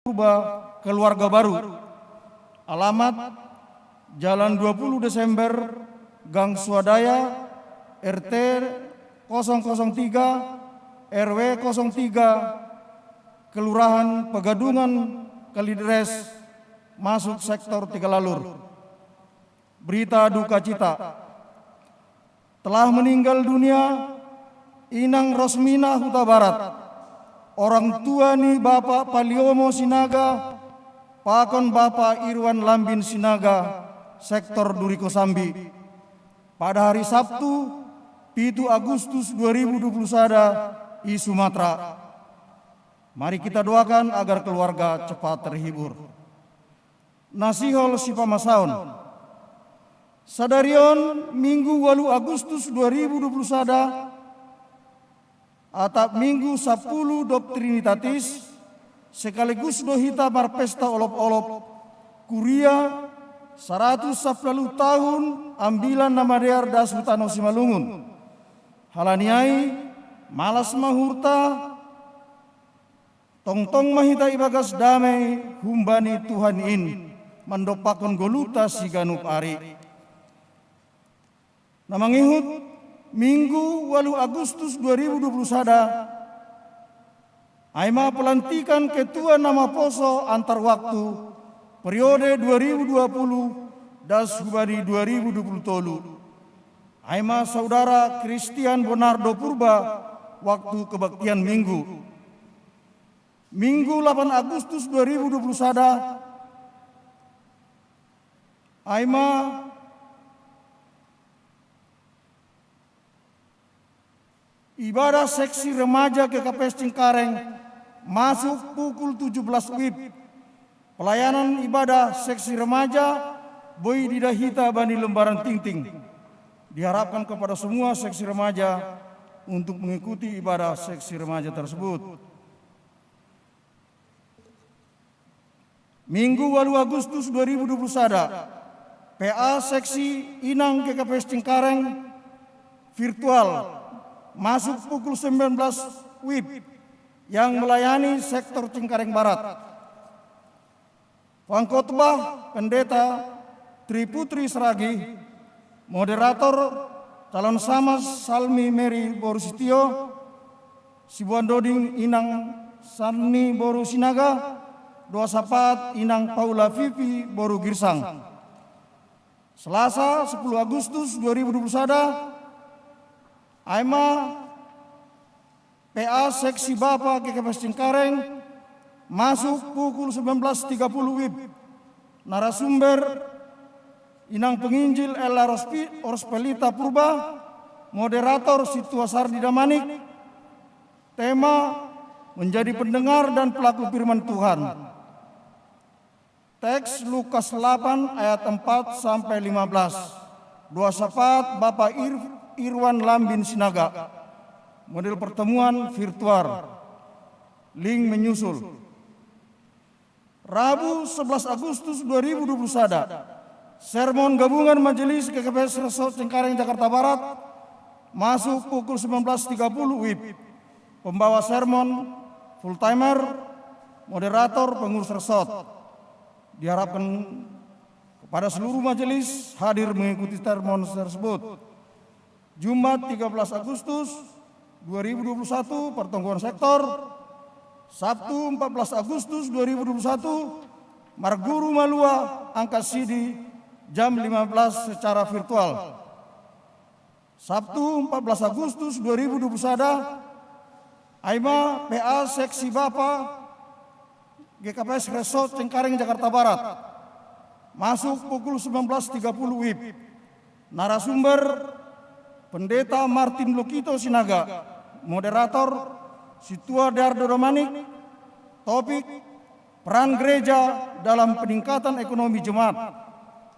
Purba, keluarga baru. Alamat: Jalan dua puluh Desember, Gang Swadaya, R T kosong kosong tiga, R W kosong tiga, Kelurahan Pegadungan, Kalideres, masuk sektor Tigalalur. Berita duka cita: telah meninggal dunia Inang Rosmina Hutabarat, orang tua ni Bapak Paliomo Sinaga, pakon Bapak Irwan Lambin Sinaga, sektor Duri Kosambi, pada hari Sabtu, pitu Agustus dua ribu dua puluh sada, i Sumatera. Mari kita doakan agar keluarga cepat terhibur. Na sihol sipamasaon. Sadari on, Minggu ualu Agustus dua ribu dua puluh sada, atap Minggu sapuluh dob Trinitatis, sekaligus do hita marpesta olop-olop, Kuria, saratus sapuluh tahun Ambilan Namadear das hu tano Simalungun. Halani ai, malas ma uhurta, tongtong ma hita ibagas damei humbani Tuhan in, mandompakkon goluhta siganup ari. Na mangihut, Minggu ualu Agustus dua ribu dua puluh sada, ai ma pelantikan ketua na maposo antar waktu, periode dua ribu dua puluh das hubani dua ribu dua puluh tolu. Ai ma saudara Christian Bonardo Purba, waktu kebaktian Minggu. Minggu lapan Agustus dua ribu dua puluh sada, ai ma ibadah seksi remaja G K P S Cengkareng masuk pukul tujuh belas wib. Pelayanan ibadah seksi remaja boi diida hita bani lembaran tingting. Diharapkan kepada semua seksi remaja untuk mengikuti ibadah seksi remaja tersebut. Minggu ualu Agustus dua ribu dua puluh sada, P A seksi Inang G K P S Cengkareng virtual masuk pukul sembilan belas wib, yang melayani sektor Cengkareng Barat. Pengkhotbah Pendeta Tri Putri Seragih, moderator calon samas Salmi Mary boru Sitio, sibuan doding Inang Sanmi boru Sinaga, doa sapaat Inang Paula Vivi boru Girsang. Selasa, sepuluh Agustus dua ribu dua puluh sada, ai ma P A seksi Bapa G K P S Cengkareng masuk pukul sembilan belas tiga puluh wib. Narasumber Inang Penginjil Ella Rospi-, Rospelita Purba, moderator Situa Sardi Damanik. Tema: menjadi pendengar dan pelaku firman Tuhan. Teks Lukas lapan ayat empat sampai lima belas. Doa sapaat Bapak Ir-, Irwan Lambin Sinaga. Model pertemuan virtual. Link menyusul. Rabu, sebelas Agustus dua ribu dua puluh sada. Sermon gabungan Majelis G K P S Resort Cengkareng, Jakarta Barat, masuk pukul sembilan belas tiga puluh wib. Pembawa sermon full timer, moderator, pengurus resort. Diharapkan kepada seluruh majelis hadir mengikuti sermon tersebut. Jumat, tiga belas Agustus dua ribu dua puluh satu, pertemuan sektor. Sabtu, empat belas Agustus dua ribu dua puluh satu, Marguru Malua angkat sidi jam lima belas secara virtual. Sabtu, empat belas Agustus dua ribu dua puluh sada, ai ma P A seksi Bapa G K P S Resort Cengkareng, Jakarta Barat, masuk pukul sembilan belas tiga puluh wib. Narasumber, Pendeta Martin Lukito Sinaga, moderator, Situa Dardo Damanik, topik: peran gereja dalam peningkatan ekonomi jemaat.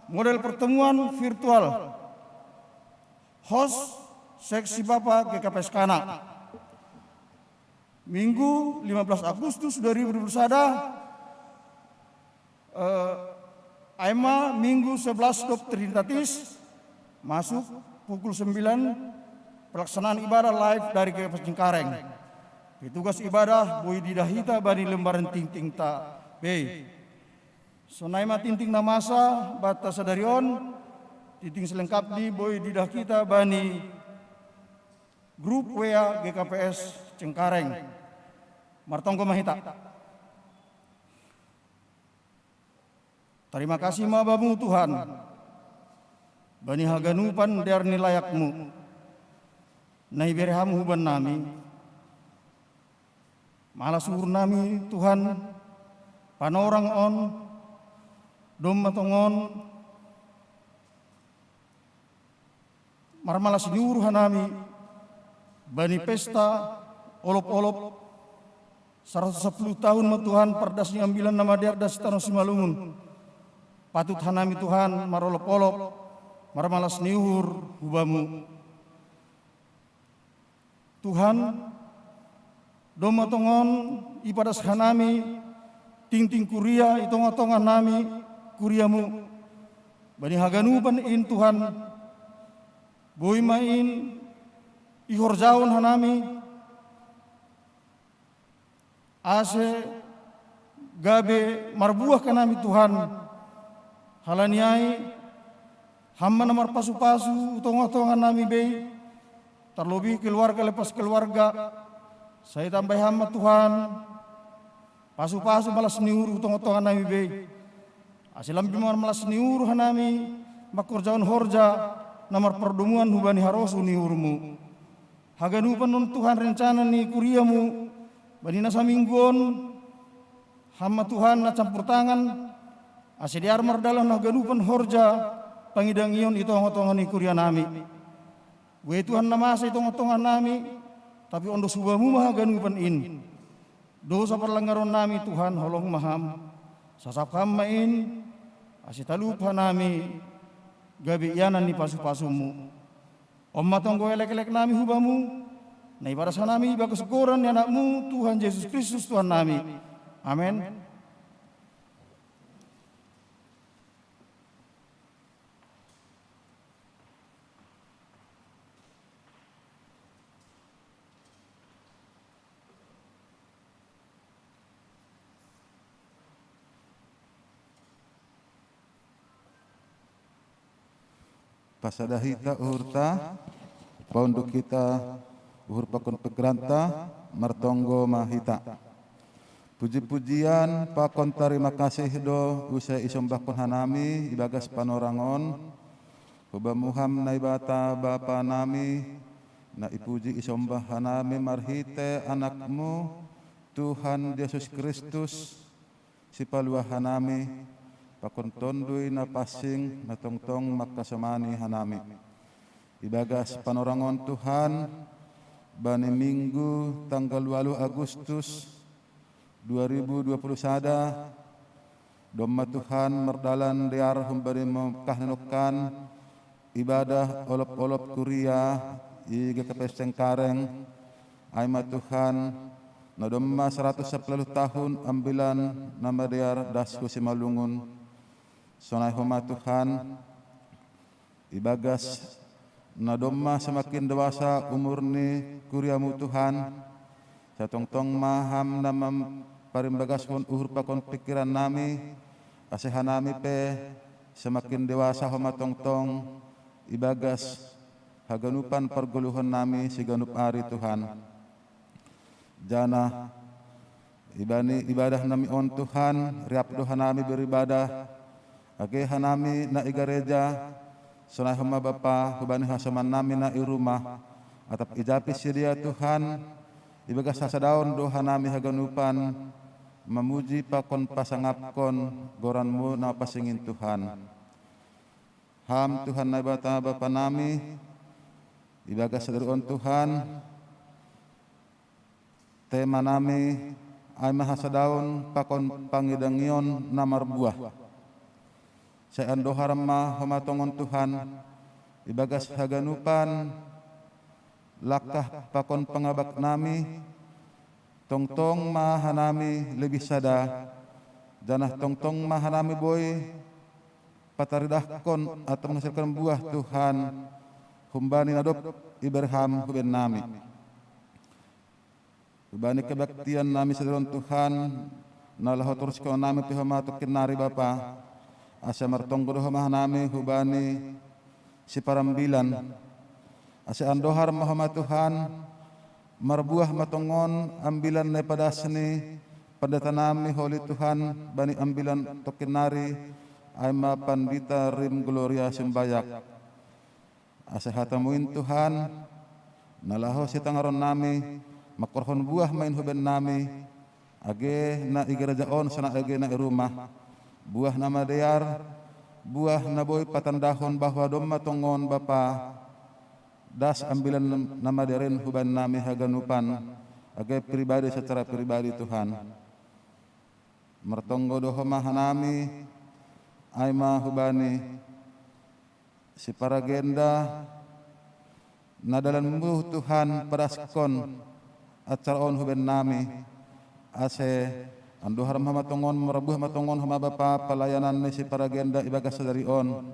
Model pertemuan virtual. Host, seksi Bapa G K P S Kanak. Minggu, lima belas Agustus dua ribu dua puluh sada, eh, ai ma Minggu sebelas dob Trinitatis, masuk pukul sembilan, pelaksanaan ibadah live dari G K P S Cengkareng. Petugas ibadah boi diida hita bani lembaran tingtingta. Bei. Sonai ma tingting na masa banta sadari on, tingting selengkapni boi diidah hita bani grup W A G K P S Cengkareng. Martonggo ma hita. Tarima kasih ma Bamu Tuhan, bani haganupan dear ni layakMu na ibere Ham hubannami. Malas uhurnami Tuhan, panorang on, domma tongon, marmalas ni uhur hanami bani pesta olop-olop saratus sapuluh tahun ma Tuhan pardas ni ambilan na madear das tano Simalungun. Patut hanami Tuhan marolop-olop, marmalas ni uhur hu Bamu. Tuhan, domma tongon ipadas hanami tingting kuria i tonga-tonga nami kuriaMu. Bani haganupan in Tuhan, boi ma in ihorjahon hanami, ase gabe marbuah hanami Tuhan. Halani ai, Ham ma na marpasu-pasu hu tonga-tonga nami bei, tarlobih keluarga lepas keluarga, sai tambai Ham ma Tuhan pasu-pasu malas ni uhur hu tonga-tonga nami bei. Ase lambin marmalas ni uhur hanami mangkorjahon horja na marpardomuan hubani harosuh ni uhurMu. Haganupan on Tuhan rencana ni kuriaMu bani na saminggu on, Ham ma Tuhan na campur tangan, ase dear mardalan haganupan horja pangidangion i tonga-tonga ni kuria nami. Buei Tuhan na masa i tonga-tonga nami, tapi ondos hu Bamu ma haganupan in. Dosa parlangaron nami Tuhan, holong ma Ham. Sasap Ham ma in, ase talup hanami gabe ianan ni pasu-pasuMu. On ma tonggo elek-elek nami hu Bamu, na ipadas hanami ibagas goran ni AnakMu Tuhan Jesus Kristus Tuhan nami. Amen. Pasada hita uhurta, paunduk hita uhur pakon pikiranta, martonggo ma hita. Puji-pujian pakon tarima kasih do use isombahkon hanami ibagas panorang on hu Bamu Ham Naibata Bapa nami, na ipuji isombah hanami marhite AnakMu, Tuhan Jesus Kristus, Sipaluah hanami, pakon Tonduy Napansing na tongtong mangkasomani hanami. Ibagas panorang on Tuhan, bani Minggu tanggal ualuh Agustus dua ribu dua puluh sada, domma Tuhan mardalan dear humbani Mekah na nongkan, ibadah olop-olop kuria i G K P S Cengkareng, ai ma Tuhan, na domma saratus sapuluh tahun ambilan na madear das hu Simalungun. Sonai homa Tuhan, ibagas na domma semakin dewasa umur ni kuriaMu Tuhan, sai tongtong ma Ham na mamparimbagaskon uhur pakon pikiran nami, ase hanami pe semakin dewasa homa tongtong ibagas haganupan pargoluhon nami siganup ari Tuhan. Janah ibani ibadah nami on Tuhan, riap do hanami beribadah, age hanami na i gareja, sonai homa Bapa hubani hasoman nami na i rumah, atap ijapis sidea Tuhan, ibagas hasadaon do hanami haganupan mamuji pakon pasangapkon goran-Mu na pansing in Tuhan. Ham Tuhan Naibata Bapa nami, ibagas sadari on Tuhan, tema nami ai ma hasadaon pakon pangidangion na marbuah. Sai andohar ma homa tongon Tuhan, ibagas haganupan langkah pakon pangabak nami, tongtong ma hanami lebih sada, janah tongtong ma hanami boi pataridahkon atap menghasilkan buah Tuhan, humbani na dob ibere Ham hu bennami. Hubani kebaktian nami sadari on Tuhan, Na laho toruskon nami pe homa tokkinnari Bapa, ase martonggo do homa hanami hubani siparambilan. Ase andohar ma homa Tuhan, marbuah ma tongon ambilan na ipadasni pandita nami holi Tuhan bani ambilan tokkinnari, ai ma Pandita Rim Gloria Simbayak. Ase hatamu in Tuhan, na laho sitangaron nami, mangkorhon buah ma in huben nami, age na i gareja on sonai age na i rumah. Buah na madear, buah na boi patandahon bahwa domma tongon Bapa das ambilan na madear in huban nami haganupan, age pribadi secara pribadi Tuhan. Martonggo do homa hanami, ai ma hubani siparagenda na dalanmu Tuhan padaskon acara on huben nami, ase andohar ma homa tongon, marbuah ma tongon homa Bapa palayanan ni siparagenda ibagas sadari on.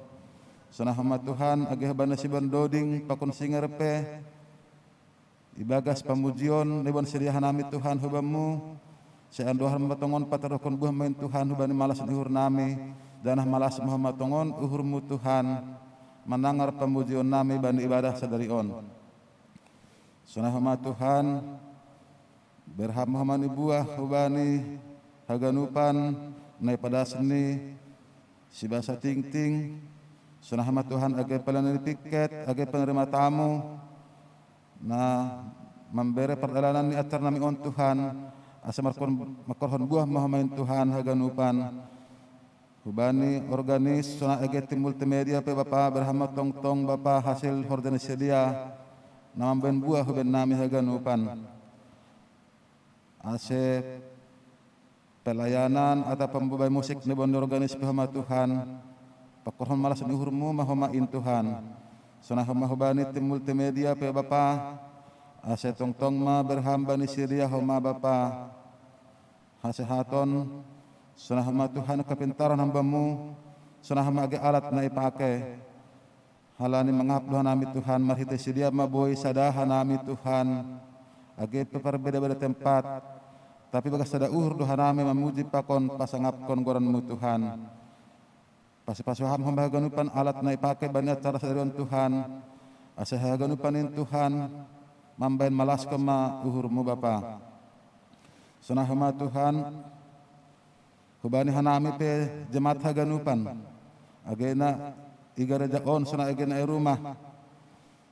Sonai homa Tuhan age hubani sibandoding pakon singer pe, ibagas pamujion na iboan sidia hanami Tuhan hubanmu, sai andohar ma tongon pataruhkon buah ma in Tuhan hubani malas ni uhur nami, janah malas ma homa tongon uhurmu Tuhan, manangar pamujion nami bani ibadah sadari on. Sonai homa Tuhan, berham ma homa ni buah hubani haganupan na ipadasni sibasa tingting, sonai homa Tuhan age pelayanan ni piket, age penerima tamu, na mambere pardalanan ni acara nami on Tuhan, ase markon-, mangkorhon buah ma homa in Tuhan haganupan. Hubani organis sonai age tim multimedia pe Bapa, berham ma tongtong Bapa hasil horja ni sidia, na mambahen buah huben nami haganupan. Ase pelayanan atau pambahen musik na iboan ni organis pe homa Tuhan, pangkorhon malas ni uhurmu ma homa in Tuhan. Sonai homa hubani tim multimedia pe Bapa, ase tongtong ma berham bani sidia homa Bapa hasehaton, sonai homa Tuhan kapintaran hambamu, sonai homa age alat na ipake. Halani mangahap do hanami Tuhan, marhitei sidia ma boi sada hanami Tuhan, age pe parbeda-beda tempat, tapi bagas sada uhur do hanami mamuji pakon pasangapkon goranmu Tuhan. Pasu-pasu ham homa haganupan alat na ipake bani acara sadari on Tuhan, ase haganupan in Tuhan mambahen malaskon ma uhurmu Bapa. Sonai homa Tuhan, hubani hanami pe jemaat haganupan, age na i gareja on sonai age na i rumah.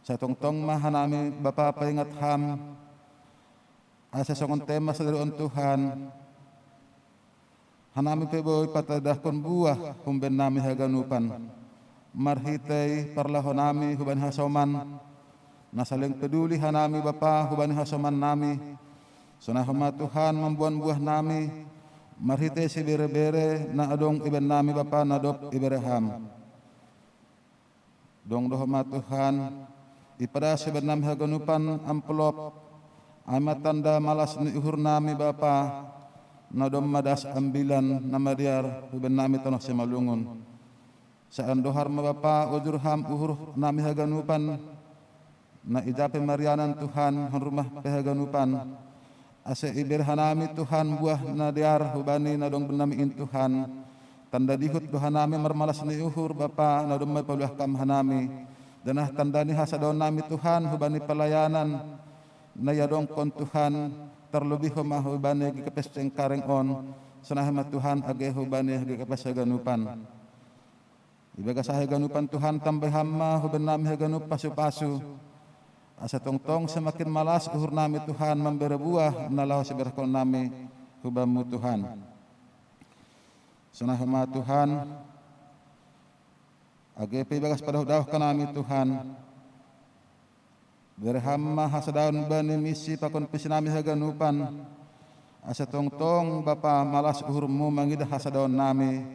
Sai tongtong ma hanami Bapa paingat ham, ase songon tema sadari on Tuhan, hanami pe boi patandahkon buah huben nami haganupan, marhitei parlaho nami hubani hasoman, na saling peduli hanami Bapa hubani hasoman nami. Sonai homa Tuhan mamboan buah nami, marhitei sibere-bere na adong ibaen nami Bapa na dob ibere ham. Dong do homa Tuhan, ipadas ibaen nami haganupan amplop, ai ma tanda malas ni uhur nami Bapa, na domma das ambilan na madear hubaen nami tanoh Simalungun. Sai andohar ma Bapa ujur ham uhur nami haganupan, na ija pe marianan Tuhan, hon rumah pe haganupan. Ase ibere hanami Tuhan buah na dear hubani na dong nami in Tuhan. Tanda dihut do hanami marmalas ni uhur Bapa na domma ipaluah kam hanami. Janah tanda ni hasadaon nami Tuhan hubani palayanan na iadongkon Tuhan, tarlobih homa hubani G K P S Cengkareng on, sonai homa Tuhan age hubani G K P S haganupan. Ibagas aha haganupan Tuhan tambai ham ma hubaen nami haganup pasu-pasu, asa tongtong semakin malas uhur nami Tuhan mambere buah na laho siberehkon nami hubamu Tuhan. Sonai homa Tuhan, age pe ibagas padaoh-daoh ka nami Tuhan, bere ham ma hasadaon bani misi pakon visi nami haganupan, asa tongtong Bapa malas uhurmu mangidah hasadaon nami,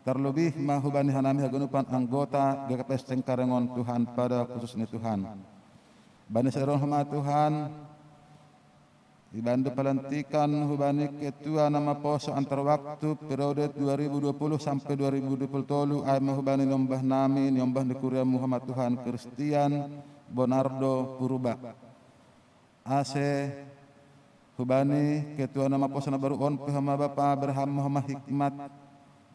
tarlobih ma hubani hanami haganupan anggota G K P S Cengkareng on Tuhan pada khusus ni Tuhan. Bani sadari on homa Tuhan, ibando palantikan hubani ketua na maposo antar waktu periode dua ribu dua puluh sampai dua ribu dua puluh tolu, ai ma hubani niombah nami, niombah ni kuriamu homa Tuhan Kristian Bonardo Purba. Ase Hubani ketua na maposo na baru on pe homa Bapa, bere hamma homa hikmat,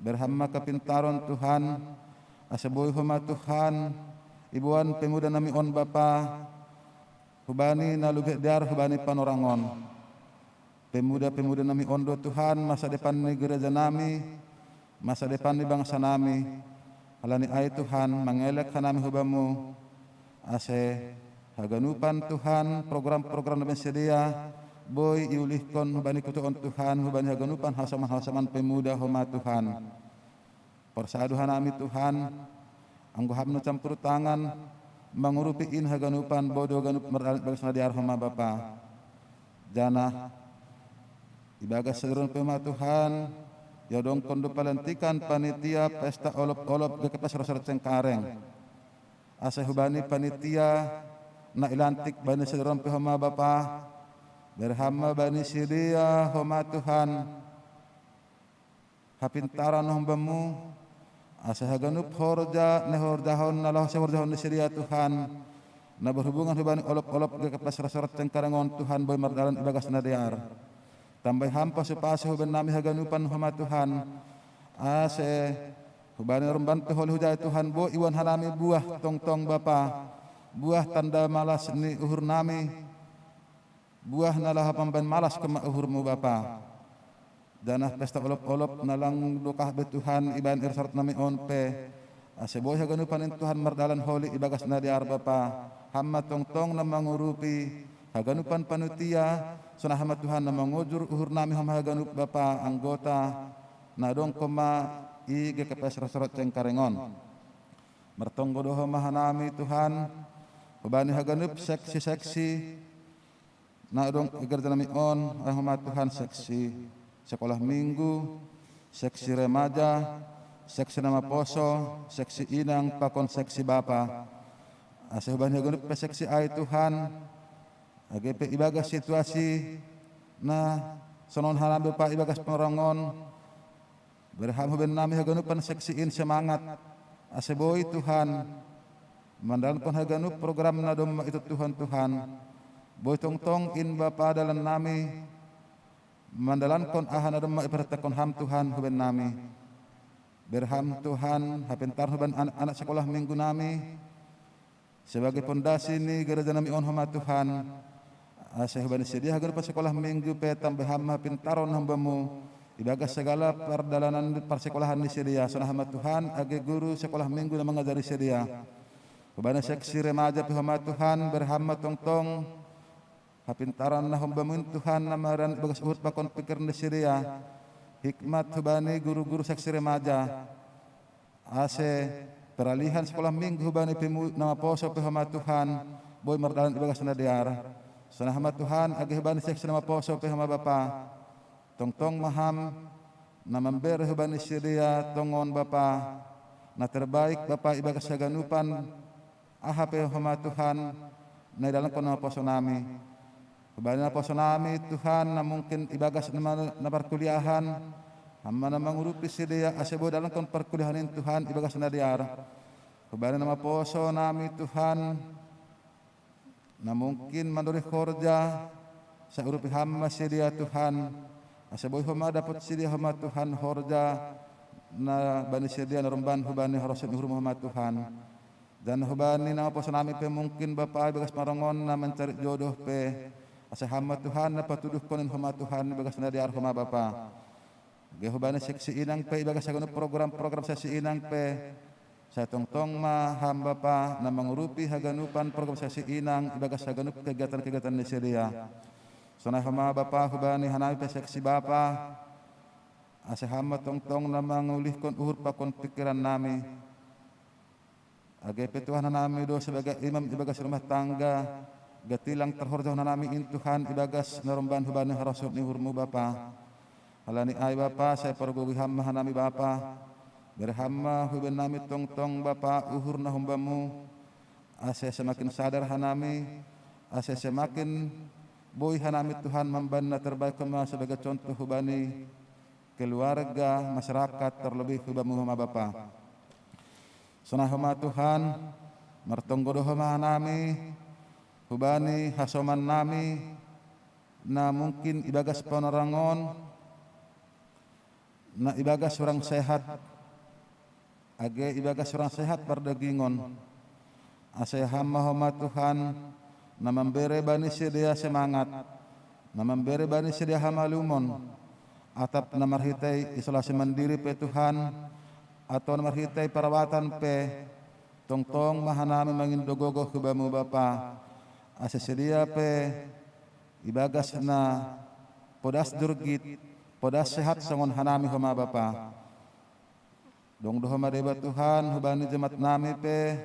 bere hamma kapintaron Tuhan, ase boi homa Tuhan, iboan pemuda nami on Bapa, hubani na lughe dear hubani panorang on. Pemuda-pemuda nami on do Tuhan, masa depan ni gereja nami, masa depan ni bangsa nami. Halani ai Tuhan, mangelek hanami hu Bamu, ase haganupan Tuhan, program-program na boi sidia, boi iulihkon hubani kutuon Tuhan, hubani haganupan hasoman-hasoman pemuda homa Tuhan. Porsadu hanami Tuhan, anggo Ham na campur tangan, mangurupi in haganupan boi do ganup mardalan ibagas na dear homa Bapa. Janah ibagas sadari on pe homa Tuhan, iadongkon do palantikan panitia pesta olop-olop G K P S Rosor Cengkareng. Ase hubani panitia na ilantik bani sadari on pe homa Bapa, bere hamma bani sidia homa Tuhan, hapintaran na hom Bamu, ase haganup horja na ihorjahon na laho sihorjahon ni sidia Tuhan, na berhubungan hubani olop-olop G K P S Rosor Cengkareng on Tuhan boi mardalan ibagas na dear. Tambai Ham pasu-pasu hubani nami haganupan homa Tuhan, ase hubani na rumban pe holi hujai Tuhan boi iboan hanami buah tongtong Bapa, buah tanda malas ni uhur nami, buah na laho mambahen malas kema uhur-Mu Bapa. Janah pesta olop-olop na lang dokah be Tuhan ibahen i Rosor nami on pe, ase boi haganupan in Tuhan mardalan holi ibagas na dear Bapa, Ham ma tongtong na mangurupi haganupan panitia, sonai homa Tuhan na mangojur uhur nami homa haganup Bapa anggota, na adong koma i G K P S Rosor Cengkareng on. Martonggo do homa hanami Tuhan, hubani haganup seksi-seksi, na adong i gereja nami on, ai homa Tuhan seksi sekolah minggu, seksi remaja, seksi na maposo, seksi inang, pakon seksi bapa. Ase hubani haganup pe seksi ai Tuhan, age pe ibagas situasi na sonon hanami Bapa ibagas panorang on, bere Ham hubani nami haganupan seksi in semangat, ase boi Tuhan, mandalankon haganup program na domma itutuhon Tuhan. Boi tongtong in Bapa dalan nami, mandalankon aha na domma iparentankon Ham Tuhan hubani nami. Bere Ham Tuhan, hapentaron hubani anak-anak sekolah minggu nami, sebagai pondasi ni gereja nami on homa Tuhan, ase hubani sidia haganup parsekolah minggu pe tambai Ham ma hapintaron na hom Bamu ibagas sagala pardalanan parsekolahan ni sidia, sonai homa Tuhan age guru sekolah minggu na mangajari sidia. Hubani seksi remaja pe homa Tuhan, bere Ham ma tongtong hapintaran na hom Bamu in Tuhan na maran ibagas uhur pakon pikir ni sidia, hikmat hubani guru-guru seksi remaja. Ase peralihan sekolah minggu hubani pemu-, na maposo pe homa Tuhan, boi mardalan ibagas na dear. Sonai homa Tuhan age hubani seksi na maposo pe homa Bapa. Tongtong ma Ham na mambere hubani sidia tongon Bapa, na terbaik Bapa ibagas haganupan aha pe homa Tuhan, na idalankon na maposo nami. Hubani na maposo nami Tuhan, na mungkin ibagas na ma-, na parkuliahan, Ham ma na mangurupi sidia ase boi dalankon parkuliahan in Tuhan ibagas na dear. Hubani na maposo nami Tuhan, na mungkin mandorih horja, sai urupi Ham ma sidia Tuhan, ase boi homa dapot sidia homa Tuhan horja na bani sidia na rumban hubani harosuh ni uhur-Mu homa Tuhan. Janah hubani na maposo nami pe mungkin Bapa ibagas panorang on na mancari jodoh pe, ase Ham ma Tuhan na patuduhkon in homa Tuhan ibagas na dear homa Bapa. Age hubani seksi inang pe ibagas haganup program-program seksi inang pe, sai tongtong ma Ham Bapa na mangurupi haganupan program seksi inang ibagas haganup kegiatan-kegiatan ni sidia. Sonai homa Bapa hubani hanami pe seksi bapa, ase Ham ma tongtong na mangulihkon uhur pakon pikiran nami. Age pe Tuhan hanami do sebagai imam ibagas rumah tangga, gatilang tarhorjahon hanami in Tuhan ibagas na rumban hubani harosuh ni uhur-Mu Bapa. Halani ai Bapa, sai pargogohi Ham ma hanami Bapa, bere Ham ma hubahen nami tongtong Bapa uhur na hom Bamu, ase semakin sadar hanami, ase semakin boi hanami Tuhan mambahen na terbaik Ham ma sebagai contoh hubani keluarga, masyarakat, terlebih hu Bamu homa Bapa. Sonai homa Tuhan, martonggo do homa hanami, hubani hasoman nami, na mungkin ibagas panorangon, na ibagas hurang sehat, age ibagas hurang sehat pardagingon. Ase Ham ma homa Tuhan, na mambere bani sidea semangat, na mambere bani sidea hamalumon, atap na marhitei isolasi mandiri pe Tuhan, atau na marhitei parawatan pe, tongtong ma hanami mangindo gogoh hu Bamu Bapa, ase sidea pe ibagas na podas durgit, podas sehat songon hanami homa Bapa. Dong do homa deba Tuhan hubani jematnami pe,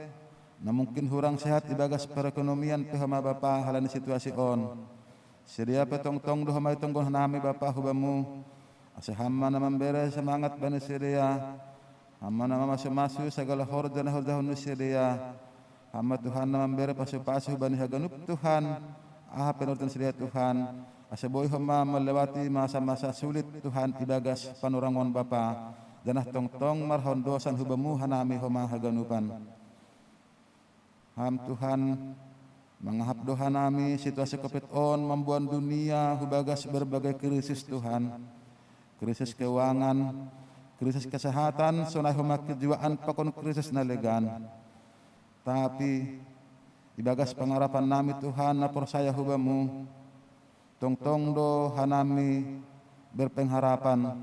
na mungkin hurang sehat ibagas perekonomian pe homa Bapa halani situasi on. Sidea pe tongtong do homa itonggohon hanami Bapa hu Bamu, ase Ham ma na mambere semangat bani sidea, Ham ma na mamasumasu sagala horja na horjahon ni sidea. Ham ma Tuhan na mambere pasupasu hubani haganup Tuhan, aha pe na urutan sidea Tuhan, ase boi homa melewati masa-masa sulit Tuhan ibagas panorangon Bapa, janah tongtong marhaondosan hu Bamu hanami homa haganupan. Ham Tuhan, mangahap do hanami situasi covid on mamboan dunia hubagas berbagai krisis Tuhan. Krisis keuangan, krisis kesehatan, sonai homa kejiwaan pakon krisis na legan. Tapi ibagas pangarapannami Tuhan na porsaya hu Bamu, tongtong do hanami berpengharapan,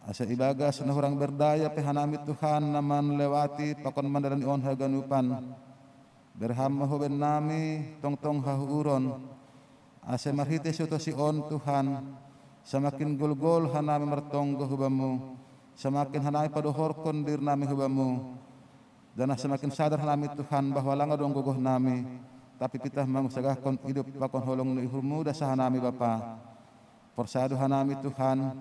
ase ibagas na hurang berdaya pe hanami Tuhan na manlewati pakon mandalani on haganupan. Bere Ham ma hubannami tongtong hahuuron, ase marhitei situasi on Tuhan, samakin golgol hanami martonggo hu Bamu, samakin hanami padohorkon dirinami hu Bamu, janah samakin sadar hanami Tuhan bahwa lang adong gogohnami, tapi pitah mangusagahkon idop pakon holong ni uhurMu das hanami Bapa. Porsaya do hanami Tuhan,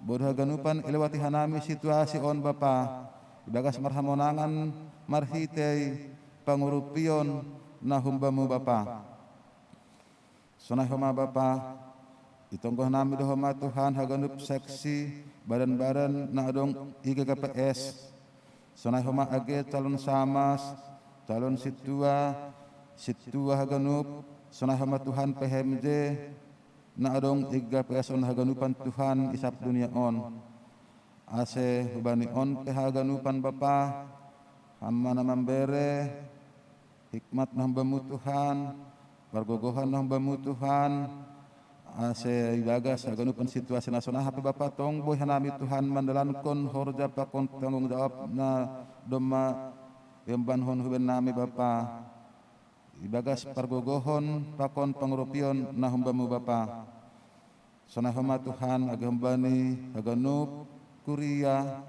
boi do haganupan ilewati hanami situasi on Bapa, ibagas marhamonangan marhitei pangurupion na hum Bamu Bapa. Sonai homa Bapa, itonggohnami do homa Tuhan haganup seksi, badan-badan na adong i G K P S, sonai homa age calon samas, calon sintua, sintua haganup, sonai homa Tuhan P H M J na adong i G K P S on haganupan Tuhan i sab dunia on. Ase hubani on pe haganupan Bapa, Ham ma na mambere hikmat na hum Bamu Tuhan, pargogohan na hum Bamu Tuhan, ase ibagas haganupan situasi na sonai aha pe Bapa tong boi hanami Tuhan mandalankon horja pakon tanggung jawab na domma iembanhon hubannami Bapa, ibagas pargogohon pakon pangurupion na hum Bamu Bapa. Sonai homa Tuhan age hum bani haganup kuria,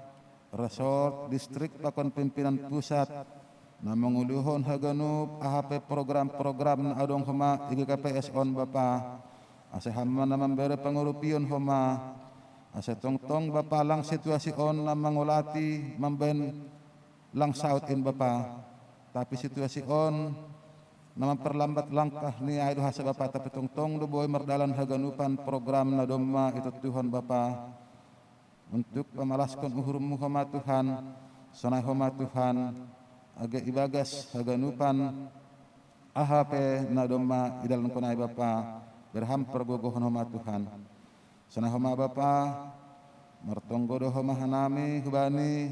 resort, distrik pakon pimpinan pusat, na manguluhon haganup aha pe program-program na adong homa i G K P S on Bapa, ase Ham ma na mambere pangurupion homa, ase tongtong Bapa lang situasi on na mangolati mambahen lang saut in Bapa, tapi situasi on na mamperlambat langkah ni ai do hasa Bapa, tapi tongtong do boi mardalan haganupan program na domma itontuhon Bapa, untuk pamalaskon uhurMu homa Tuhan, sonai homa Tuhan, age ibagas haganupan aha pe na domma idalankon ai Bapa, bere Ham pargogohon homa Tuhan. Sonai homa Bapa, martonggo do homa hanami hubani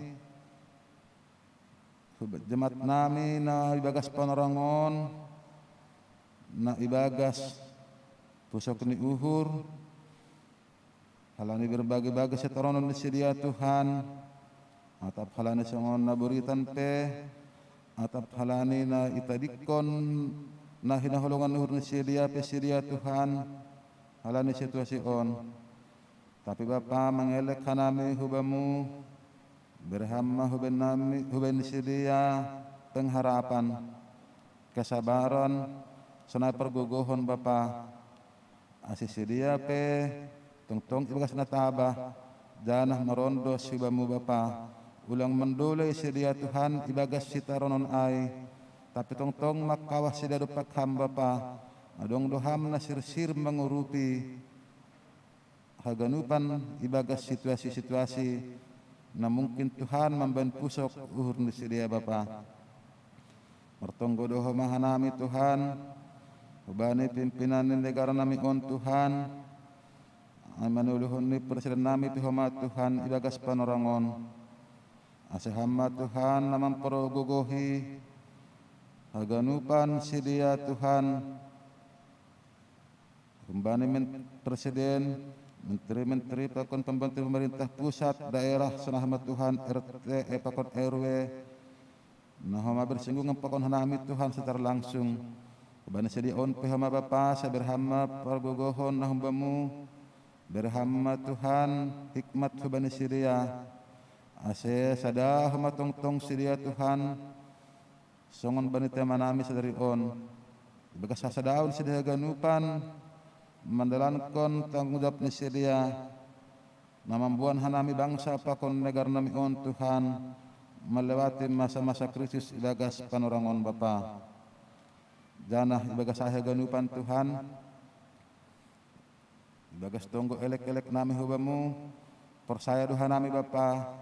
hub-, jematnami na ibagas panorangon, na ibagas pusok ni uhur, halani berbage-bage sitaronon ni sidea Tuhan, atap halani songon na buritan pe, atap halani na itadingkon na hinaholongan ni uhur ni sidea pe sidea Tuhan, halani situasi on. Tapi Bapa, mangelek hanami hu Bamu, bere Ham ma huben nami, huben ni sidea pengharapan, kesabaran, sonai pargogohon Bapa, ase sidea pe tongtong ibagas na tabah, janah marondos hu Bamu Bapa, ulang mandolei sidea Tuhan ibagas sitaronon ai, tapi tongtong mangkawah sidea dompak Ham Bapa, adong do Ham na sirsir mangurupi haganupan ibagas situasi-situasi na mungkin Tuhan mambahen pusok uhur ni sidea Bapa. Martonggo do homa hanami Tuhan, Hubani pimpinan ni negara nami on Tuhan, ai manuluhon ni presiden nami tu homa Tuhan ibagas panorangon. Ase homa Tuhan na mampargogohi haganupan sidia Tuhan, humbani men-, presiden, menteri-menteri pakon pembantu pemerintah pusat, daerah, songon homa Tuhan, R T, eh, pakon R W, na homa bersinggungan pakon hanami Tuhan secara langsung. Hubani sidia on pe homa Bapa, sai bere homa pargogohon na humbamu, bere homa Tuhan hikmat hubani sidia. Ase sada homa tongtong sidia Tuhan, songon bani tema nami sadari on. Ibagas hasadaon sidia haganupan, mandalankon tanggung jawab ni sidia, na mamboan hanami bangsa pakon negara nami on Tuhan, melewati masa-masa krisis ibagas panorangon Bapa. Janah ibagas aha haganupan Tuhan, ibagas tonggo elek-elek nami hubamu, porsaya do hanami Bapa,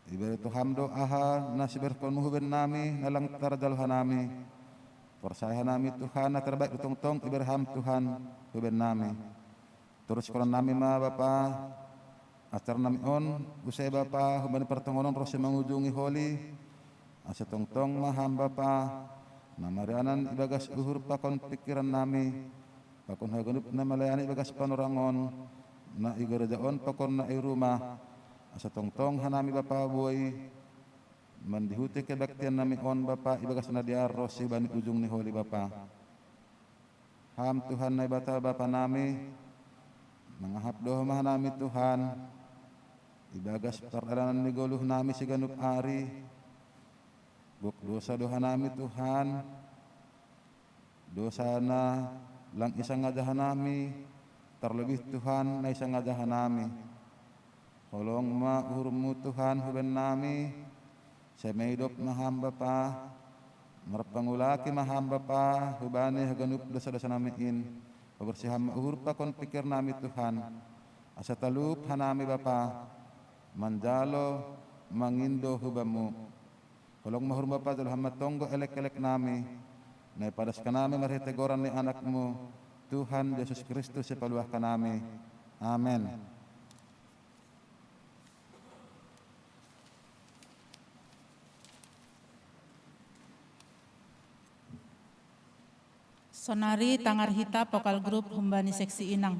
ibere tu ham do aha na siberkonmu huben nami, na lang tarjalo hanami. Porsaya hanami Tuhan, na terbaik do tongtong ibere ham Tuhan huben nami. Torus konon nami ma Bapa, acara nami on, use Bapa, humbani partongonon ro simangujungi holi, ase tongtong ma ham Bapa, na marianan ibagas uhur pakon pingkiran nami, pakon haganup na malayani ibagas panorangon, na i gareja on pakon na i rumah, ase tongtong hanami Bapa boi mandihuti kebaktian nami on Bapa ibagas na dear ro sibani ujung ni holi Bapa. Ham Tuhan Naibata Bapa nami, mangahap do homa hanami Tuhan, ibagas pardalanan ni goluh nami siganup ari, gok dosa do hanami Tuhan, dosa na lang isangaja hanami, tarlebih Tuhan na isangaja hanami. Holong ma uhurmu Tuhan huben nami, sai maidop ma ham Bapa, marpangulaki ma ham Bapa, hubani haganup dosa-dosa nami in, paborsih ham ma uhur pakon pingkir nami Tuhan, asa talup hanami Bapa, manjalo mangindo hubamu. Holong ma uhurmu Bapa, jalo ham ma tonggo elek-elek nami, na ipadaskan nami marhite goran ni Anakmu, Tuhan Jesus Kristus sipaluahkan nami. Amen. Sonari tangar hita vokal grup humbani seksi Inang.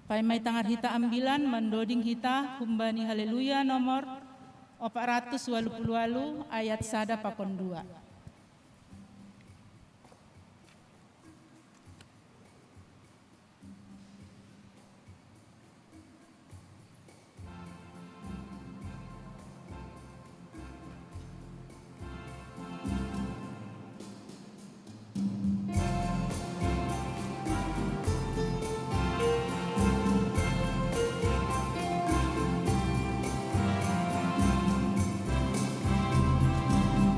Paima i tangar hita ambilan mandoding hita humbani Haleluya nomor opat ratus walu pulu walu ayat sada pakon dua.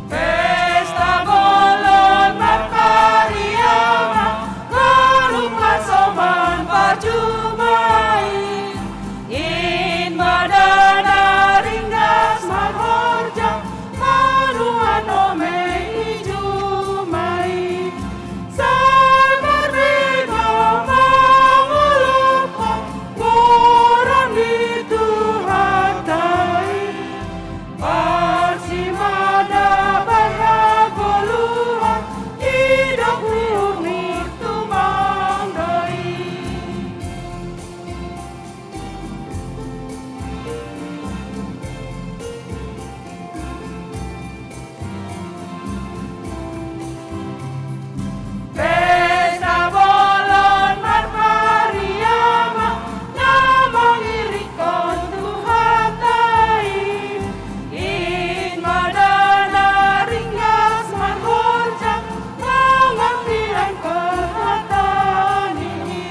Pesta bolon marpariama, kolum hasoman pajumai. In madana ringgas marhorja, manuan omei i jumai. Sai martigo mangolophon goran ni Tuhanta i. Parsimada bai hagoluhan, idop ni uhur tumang do i. Pesta bolon marpariama, na mangiringhon Tuhanta i. In madana ringgas marhorja, manganggilanghon hata ni i.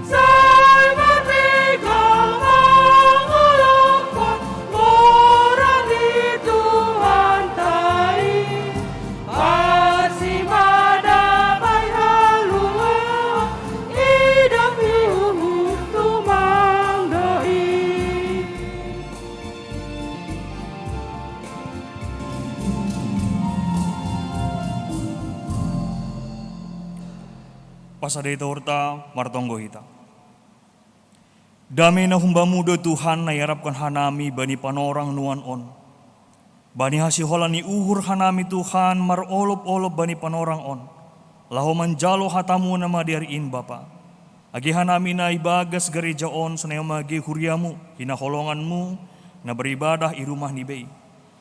Sai martigo mangolophon goran ni Tuhanta i. Parsimada bai haluaon, idop ni uhur tumang do i. Pasada hita uhurta, martonggo hita. Dame na humbamu do Tuhan na iarapkon hanami bani panorang nuan on. Bani hasiholan ni uhur hanami Tuhan marolop-olop bani panorang on, laho manjalo hatamu na madear in Bapa. Age hanami na ibagas gareja on sonai ma age huriamu, hinaholonganmu, na beribadah i rumah ni bei.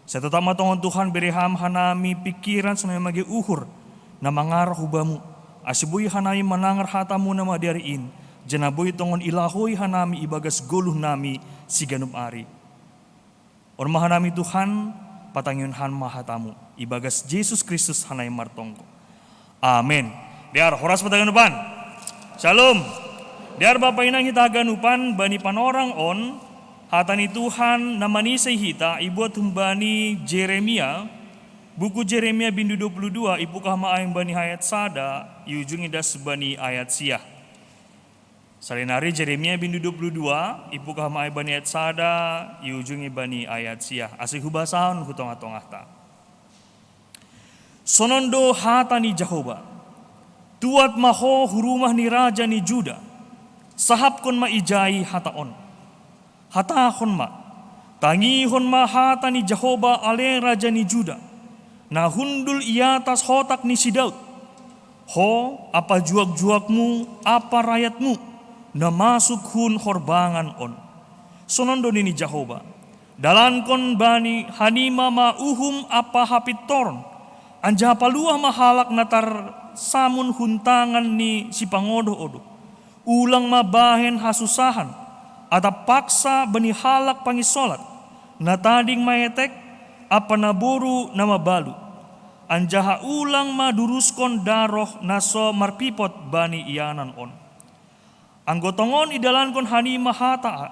Sai totap ma tongon Tuhan bere Ham hanami pingkiran sonai ma age uhur na mangarah hu Bamu, ase boi hanami manangar hatamu na madear in, janah boi tongon ilahoi hanami ibagas goluh nami siganup ari. On ma hanami Tuhan, patangihon Ham ma hatamu, ibagas Jesus Kristus hanami martonggo. Amen. Dear, horas patangihon pan. Shalom. Dear Bapa inang hita haganupan, bani panorang on, hata ni Tuhan na manise hita ibuat humbani Jeremia, buku Jeremia bindu dua puluh dua, ipukah ma ahu bani ayat sada, iujungi das bani ayat sia. Salinari Jeremia bindu dua puluh dua, ipukah ma ahu bani ayat sada, iujungi bani ayat sia. Ase hubasahon hu tongah-tongahta. Sonon do hata ni Jahowa: Tuat ma ho hu rumah ni raja ni Juda, sahapkon ma ijai hata on. Hatahon ma: Tangihon ma hata ni Jahowa ale raja ni Juda, na hundul i atas hotak ni si Daud, ho ampa juak-juakmu ampa rayatmu, na masuk hun horbangan on. Sonon do nini Jahowa: Dalankon bani hanima ma uhum ampa hapintoron, anjaha paluah ma halak na tarsamun hun tangan ni sipangodoh-odoh. Ulang ma bahen hasusahan, atap paksa bani halak panginsolat, na tading maetek ampa naboru na mabalu. Anjaha ulang ma duruskon daroh na so marpipot bani ianan on. Anggo tongon idalankon hanima hata,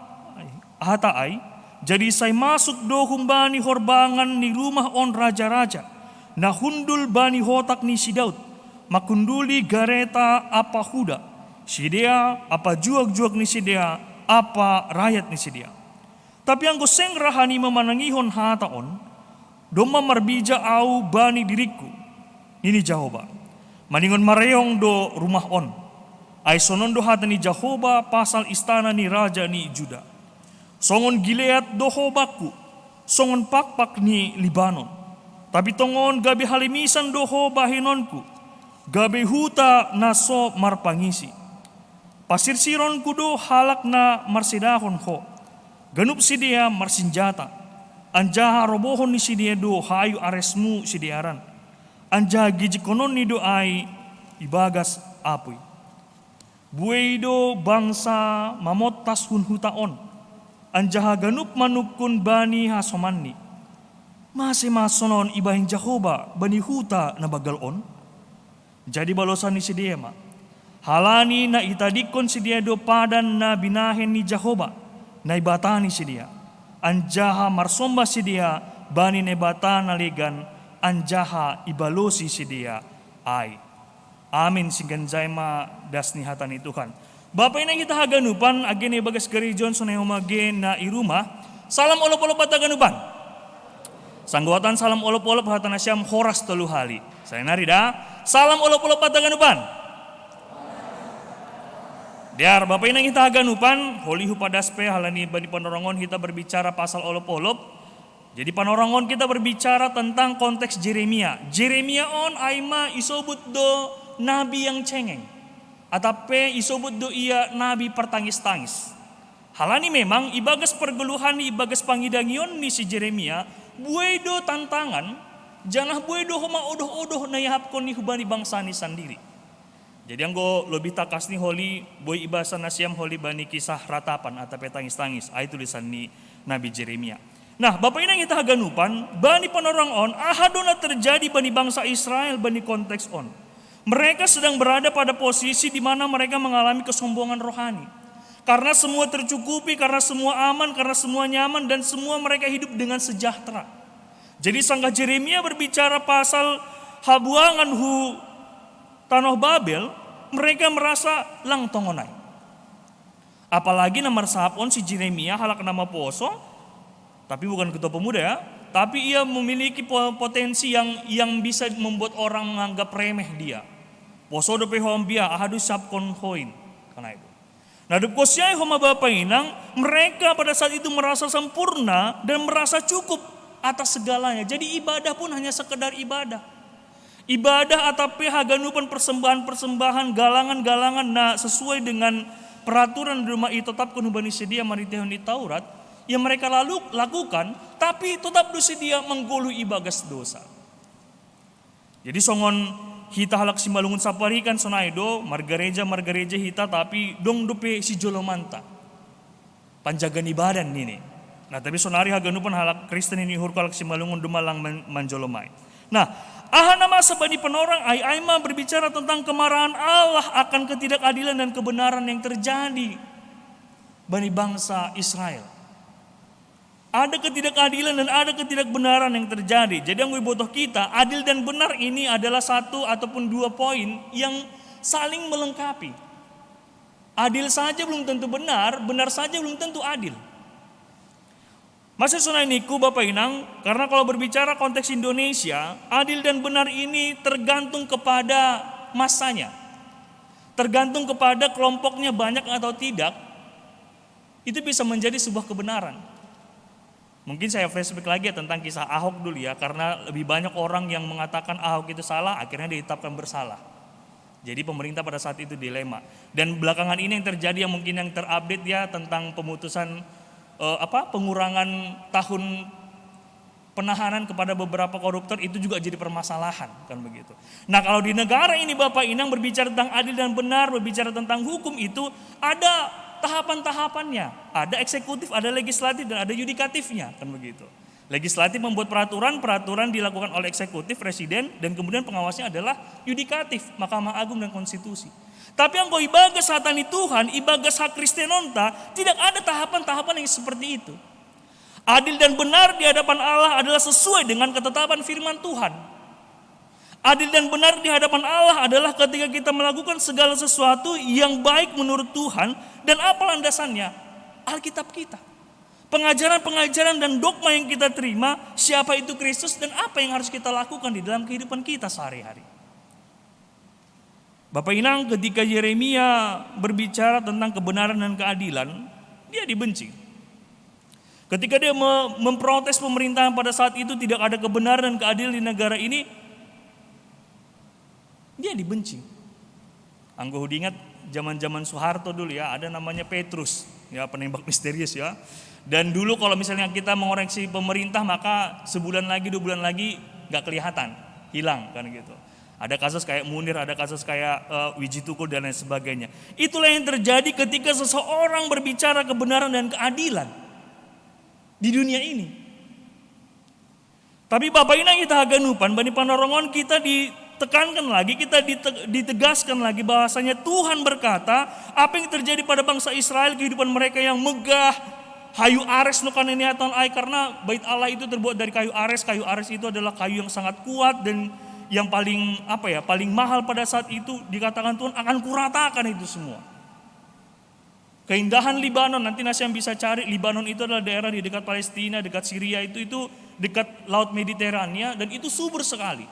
hata ai, jadi sai masuk do humbani horbangan ni rumah on raja-raja, na hundul bani hotak ni si Daud, manghunduli gareta ampa huda, sidea ampa juak-juak ni sidea ampa rayat ni sidea. Tapi anggo seng ra hanima manangihon hata on, domma marbija ahu bani diringku, nini Jahowa. Maningon mareong do rumah on. Ai sonon do hata ni Jahowa pasal istana ni raja ni Juda: Songon Gilead do ho bangku, songon pakpak ni Libanon. Tapi tongon gabe halimisan do ho bahenonku, gabe huta na so marpangisi. Pasirsiron ku do halak na marsedahon ho, ganup sidea marsinjata, anjaha robohon ni sidea do hayu aresmu sidearan, anjaha gijigkononni do ai ibagas apuy. Buei do bangsa mamontas hun huta on, anjaha ganup manungkun bani hasomanni. Mase ma sonon ibahen Jahowa bani huta na banggal on? Jadi balosan ni sidea ma: Halani na itadingkon sidea do padan na binahen ni Jahowa, Naibata ni sidea, anjaha marsombah sidea bani naibata na legan, anjaha ibalosi sidea ai. Amin. Singgan jai ma das ni hata ni Tuhan. Bapa inang hita haganupan, age na ibagas gareja on sonai homa age na i rumah. Salam olop-olop banta haganupan. Sanggotan salam olop-olop hata nasiam horas tolu hali. Sonari da. Salam olop-olop banta haganupan. Dear, bapa inang hita haganupan, holi hupadas pe halani bani panorangon hita berbicara pasal olop-olop. Jadi panorangon kita berbicara tentang konteks Jeremia. Jeremia on ai ma isobut do nabi yang cengeng. Atap pe isobut do ia nabi pertangis-tangis. Halani memang ibagas pergoluhan, ibagas pangidangion ni si Jeremia, buei do tantangan, janah buei do homa odoh-odoh na iahapkon ni hubani bangsa ni sandiri. Jadi anggo lobih takas ni holi, buei ibasa nasiam holi bani kisah ratapan atap pe tangis-tangis, ai tulisan ni nabi Jeremia. Nah, bapa inang hita haganupan, bani panorang on, aha do na terjadi bani bangsa Israel bani konteks on? Mereka sedang berada pada posisi di mana mereka mengalami kesombongan rohani. Karena semua tercukupi, karena semua aman, karena semua nyaman, dan semua mereka hidup dengan sejahtera. Jadi sanggah Jeremia berbicara pasal habuangan hu tanoh Babel, mereka merasa lang tongon ai. Apalagi na marsahap on si Jeremia halak na maposo, tapi bukan ketua pemuda ya, tapi ia memiliki potensi yang yang bisa membuat orang menganggap remeh dia. Poso dope ho ambia, aha do sahapkon ho in, kan ai do. Na dob kosiai homa bapa inang, mereka pada saat itu merasa sempurna dan merasa cukup atas segalanya. Jadi ibadah pun hanya sekedar ibadah. Ibadah atap pe haganupan persembahan-persembahan, galangan-galangan na sesuai dengan peraturan na doma itetapkon hubani sidea marhitehon ni Taurat, yang mereka lalu lakukan, tapi tetap do sidea manggoluh ibagas dosa. Jadi songon hita halak Simalungun sapari kan sonai do, margareja-margareja hita, tapi dong dope sijolomanta. Panjaga ni badan nini. Nah, tapi sonari haganupan halak Kristen ini uhurku halak Simalungun doma lang manjolomai. Nah, aha na masa bani panorang ai ai ma berbicara tentang kemarahan Allah akan ketidakadilan dan kebenaran yang terjadi bani bangsa Israel. Ada ketidakadilan dan ada ketidakbenaran yang terjadi. Jadi yang gue butuh kita, adil dan benar ini adalah satu ataupun dua poin yang saling melengkapi. Adil saja belum tentu benar, benar saja belum tentu adil. Masih sonai ningku Bapak Inang, karena kalau berbicara konteks Indonesia, adil dan benar ini tergantung kepada masanya. Tergantung kepada kelompoknya banyak atau tidak, itu bisa menjadi sebuah kebenaran. Mungkin saya flashback lagi ya tentang kisah Ahok dulu ya, karena lebih banyak orang yang mengatakan Ahok itu salah, akhirnya ditetapkan bersalah. Jadi pemerintah pada saat itu dilema. Dan belakangan ini yang terjadi yang mungkin yang terupdate ya tentang pemutusan eh, apa pengurangan tahun penahanan kepada beberapa koruptor itu juga jadi permasalahan, kan begitu. Nah, kalau di negara ini Bapak Inang berbicara tentang adil dan benar, berbicara tentang hukum itu ada tahapan-tahapannya. Ada eksekutif, ada legislatif, dan ada yudikatifnya, kan begitu. Legislatif membuat peraturan, peraturan dilakukan oleh eksekutif, presiden, dan kemudian pengawasnya adalah yudikatif, Mahkamah Agung dan Konstitusi. Tapi anggo ibagas hata ni Tuhan, ibagas hakristenonta, tidak ada tahapan-tahapan yang seperti itu. Adil dan benar di hadapan Allah adalah sesuai dengan ketetapan firman Tuhan. Adil dan benar di hadapan Allah adalah ketika kita melakukan segala sesuatu yang baik menurut Tuhan dan apa landasannya? Alkitab kita. Pengajaran-pengajaran dan dogma yang kita terima, siapa itu Kristus dan apa yang harus kita lakukan di dalam kehidupan kita sehari-hari. Bapak Inang, ketika Yeremia berbicara tentang kebenaran dan keadilan, dia dibenci. Ketika dia memprotes pemerintahan pada saat itu, tidak ada kebenaran dan keadilan di negara ini, dia dibenci. Anggo hudingat Zaman-zaman Soeharto dulu ya, ada namanya Petrus, ya, penembak misterius ya. Dan dulu kalau misalnya kita mengoreksi pemerintah, maka sebulan lagi, dua bulan lagi nggak kelihatan, hilang kan gitu. Ada kasus kayak Munir, ada kasus kayak uh, Wiji Tukul dan lain sebagainya. Itulah yang terjadi ketika seseorang berbicara kebenaran dan keadilan di dunia ini. Tapi Bapak Inang kita haganupan, bani panorongon kita ditekankan lagi, kita dite- ditegaskan lagi bahwasanya Tuhan berkata, apa yang terjadi pada bangsa Israel, kehidupan mereka yang megah, hayu ares no kaneniaton ai, karena bait Allah itu terbuat dari kayu ares. Kayu ares itu adalah kayu yang sangat kuat dan yang paling apa ya, paling mahal pada saat itu. Dikatakan Tuhan akan kuratakan itu semua. Keindahan Libanon, nanti nasi yang bisa cari, Libanon itu adalah daerah di dekat Palestina, dekat Syria, itu itu dekat Laut Mediterania dan itu subur sekali.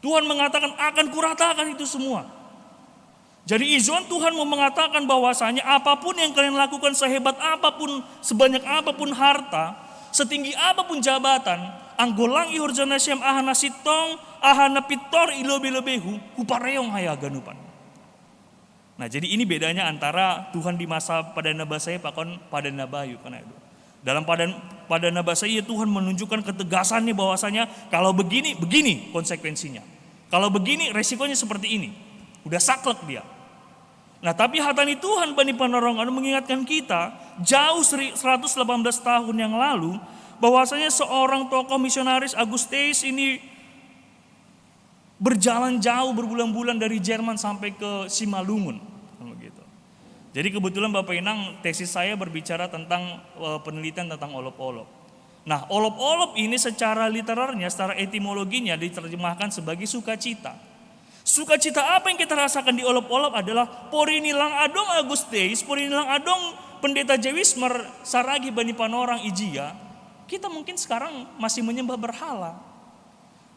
Tuhan mengatakan akan kuratakan itu semua. Jadi izuan Tuhan mau mengatakan bahwasanya apapun yang kalian lakukan, sehebat apapun, sebanyak apapun harta, setinggi apapun jabatan, anggo lang i horjana Hashem, aha na sintong, aha na pintor i lobei-lobeihu, hupareong haya haganupan. Nah, jadi ini bedanya antara Tuhan di masa Padanabasahe pakon Padanabayu karena itu. Dalam Padan Padanabasa, iya, Tuhan menunjukkan ketegasannya bahwasanya kalau begini, begini konsekuensinya. Kalau begini, resikonya seperti ini. Udah saklek dia. Nah, tapi hatani Tuhan bani panorongon mengingatkan kita, jauh seri- seratus delapan belas tahun yang lalu, bahwasanya seorang tokoh misionaris Augustus ini berjalan jauh berbulan-bulan dari Jerman sampai ke Simalungun. Kan begitu. Jadi kebetulan Bapak Inang, tesis saya berbicara tentang eh, penelitian tentang olop-olop. Nah, olop-olop ini secara literarnya, secara etimologinya diterjemahkan sebagai sukacita. Sukacita apa yang kita rasakan di olop-olop adalah porinilang adong Augustus, porinilang adong Pendeta Jewismer, saragi bani panorang ijia, kita mungkin sekarang masih menyembah berhala.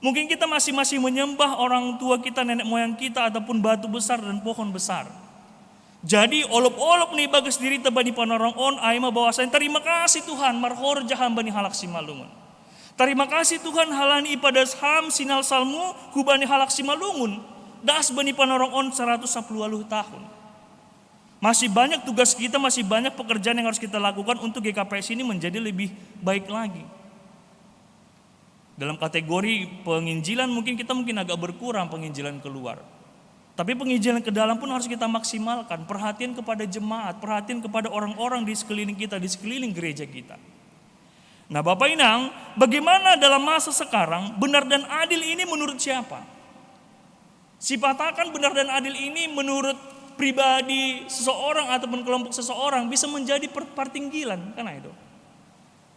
Mungkin kita masih-masih menyembah orang tua kita, nenek moyang kita, ataupun batu besar dan pohon besar. Jadi olop-olop nih bagas diri tebani panorang on, ai ma bahwasanya terima kasih Tuhan, marhorja ham bani halak Simalungun. Terima kasih Tuhan, halani ipadas ham sinalsalmu hubani halak Simalungun, das bani panorang on seratus sepuluh tahun. Masih banyak tugas kita, masih banyak pekerjaan yang harus kita lakukan untuk G K P S ini menjadi lebih baik lagi. Dalam kategori penginjilan mungkin kita mungkin agak berkurang penginjilan keluar. Tapi penginjilan ke dalam pun harus kita maksimalkan. Perhatian kepada jemaat, perhatian kepada orang-orang di sekeliling kita, di sekeliling gereja kita. Nah, Bapak Inang, bagaimana dalam masa sekarang benar dan adil ini menurut siapa? Sipatakan benar dan adil ini menurut pribadi seseorang ataupun kelompok seseorang bisa menjadi per- partinggilan, kan itu.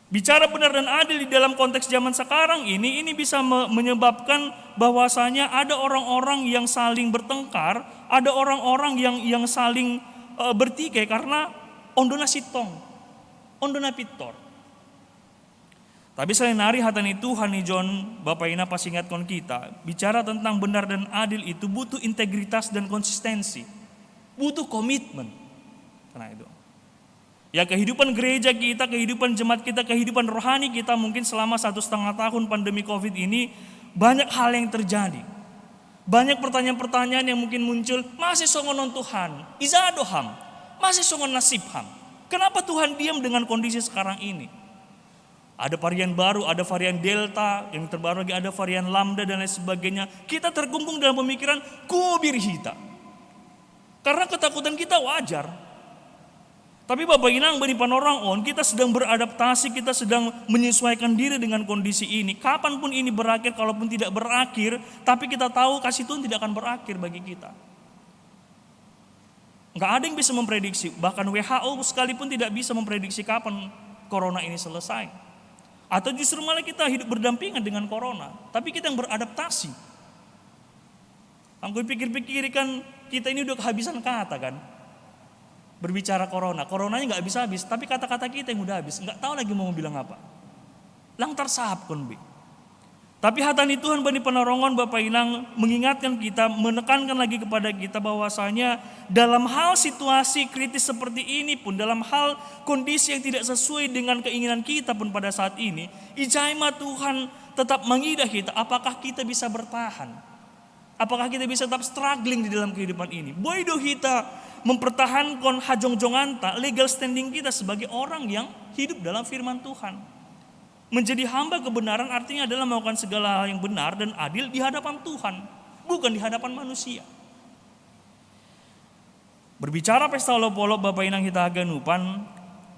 Bicara benar dan adil di dalam konteks zaman sekarang ini, ini bisa me- menyebabkan bahwasanya ada orang-orang yang saling bertengkar, ada orang-orang yang yang saling eh, bertikai karena ondona sitong, ondona pintor. Tapi selain nari hatani Tuhan nih John, Bapak Ina pas ingatkan kita, bicara tentang benar dan adil itu butuh integritas dan konsistensi, butuh komitmen. Karena itu, ya, kehidupan gereja kita, kehidupan jemaat kita, kehidupan rohani kita mungkin selama satu setengah tahun pandemi covid ini banyak hal yang terjadi. Banyak pertanyaan-pertanyaan yang mungkin muncul, masih songon non Tuhan, izado ham, masih songon nasib ham. Kenapa Tuhan diam dengan kondisi sekarang ini? Ada varian baru, ada varian Delta, yang terbaru lagi ada varian Lambda dan lain sebagainya. Kita terkungkung dalam pemikiran, kubir hita. Karena ketakutan kita wajar. Tapi Bapak Inang, bani panorang on, kita sedang beradaptasi, kita sedang menyesuaikan diri dengan kondisi ini. Kapanpun ini berakhir, kalaupun tidak berakhir, tapi kita tahu kasih Tuhan tidak akan berakhir bagi kita. Nggak ada yang bisa memprediksi, bahkan W H O sekalipun tidak bisa memprediksi kapan corona ini selesai. Atau justru malah kita hidup berdampingan dengan corona, tapi kita yang beradaptasi. Anggo pikir-pikir kan kita ini udah kehabisan kata kan. Berbicara corona, coronanya nggak habis-habis, tapi kata-kata kita yang udah habis, nggak tahu lagi mau bilang apa. Lang tarsahap kon be. Tapi hatani Tuhan bani panorongon Bapak Inang mengingatkan kita, menekankan lagi kepada kita bahwasanya dalam hal situasi kritis seperti ini pun, dalam hal kondisi yang tidak sesuai dengan keinginan kita pun pada saat ini, ijai ma Tuhan tetap mengidah kita, apakah kita bisa bertahan? Apakah kita bisa tetap struggling di dalam kehidupan ini? Boido kita mempertahankan hajongjongan ta, legal standing kita sebagai orang yang hidup dalam firman Tuhan. Menjadi hamba kebenaran artinya adalah melakukan segala hal yang benar dan adil di hadapan Tuhan, bukan di hadapan manusia. Berbicara pesta olop-olop Bapak Inang kita haganupan,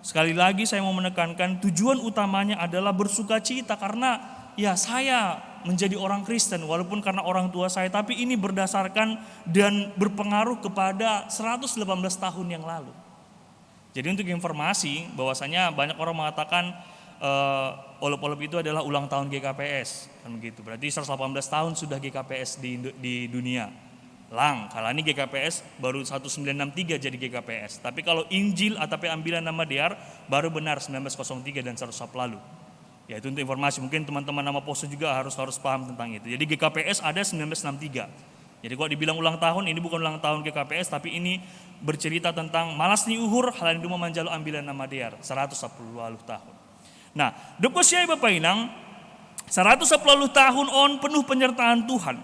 sekali lagi saya mau menekankan tujuan utamanya adalah bersuka cita karena ya saya menjadi orang Kristen walaupun karena orang tua saya, tapi ini berdasarkan dan berpengaruh kepada seratus delapan belas tahun yang lalu. Jadi untuk informasi bahwasanya banyak orang mengatakan eh, olop-olop itu adalah ulang tahun G K P S kan begitu. Berarti seratus delapan belas tahun sudah G K P S di Indo- di dunia. Lang, kalau ini G K P S baru seribu sembilan ratus enam puluh tiga jadi G K P S. Tapi kalau Injil atau Ambilan Nama Dear baru benar sembilan belas kosong tiga dan seratus lalu. Ya itu untuk informasi, mungkin teman-teman nama poso juga harus harus paham tentang itu. Jadi G K P S ada sembilan belas enam tiga. Jadi kalau dibilang ulang tahun, ini bukan ulang tahun G K P S, tapi ini bercerita tentang malas ni uhur, hal yang cuma manjalo Ambilan Nama Dear, seratus sepuluh tahun. Nah, doko siai Bapak Inang, seratus sepuluh tahun on penuh penyertaan Tuhan.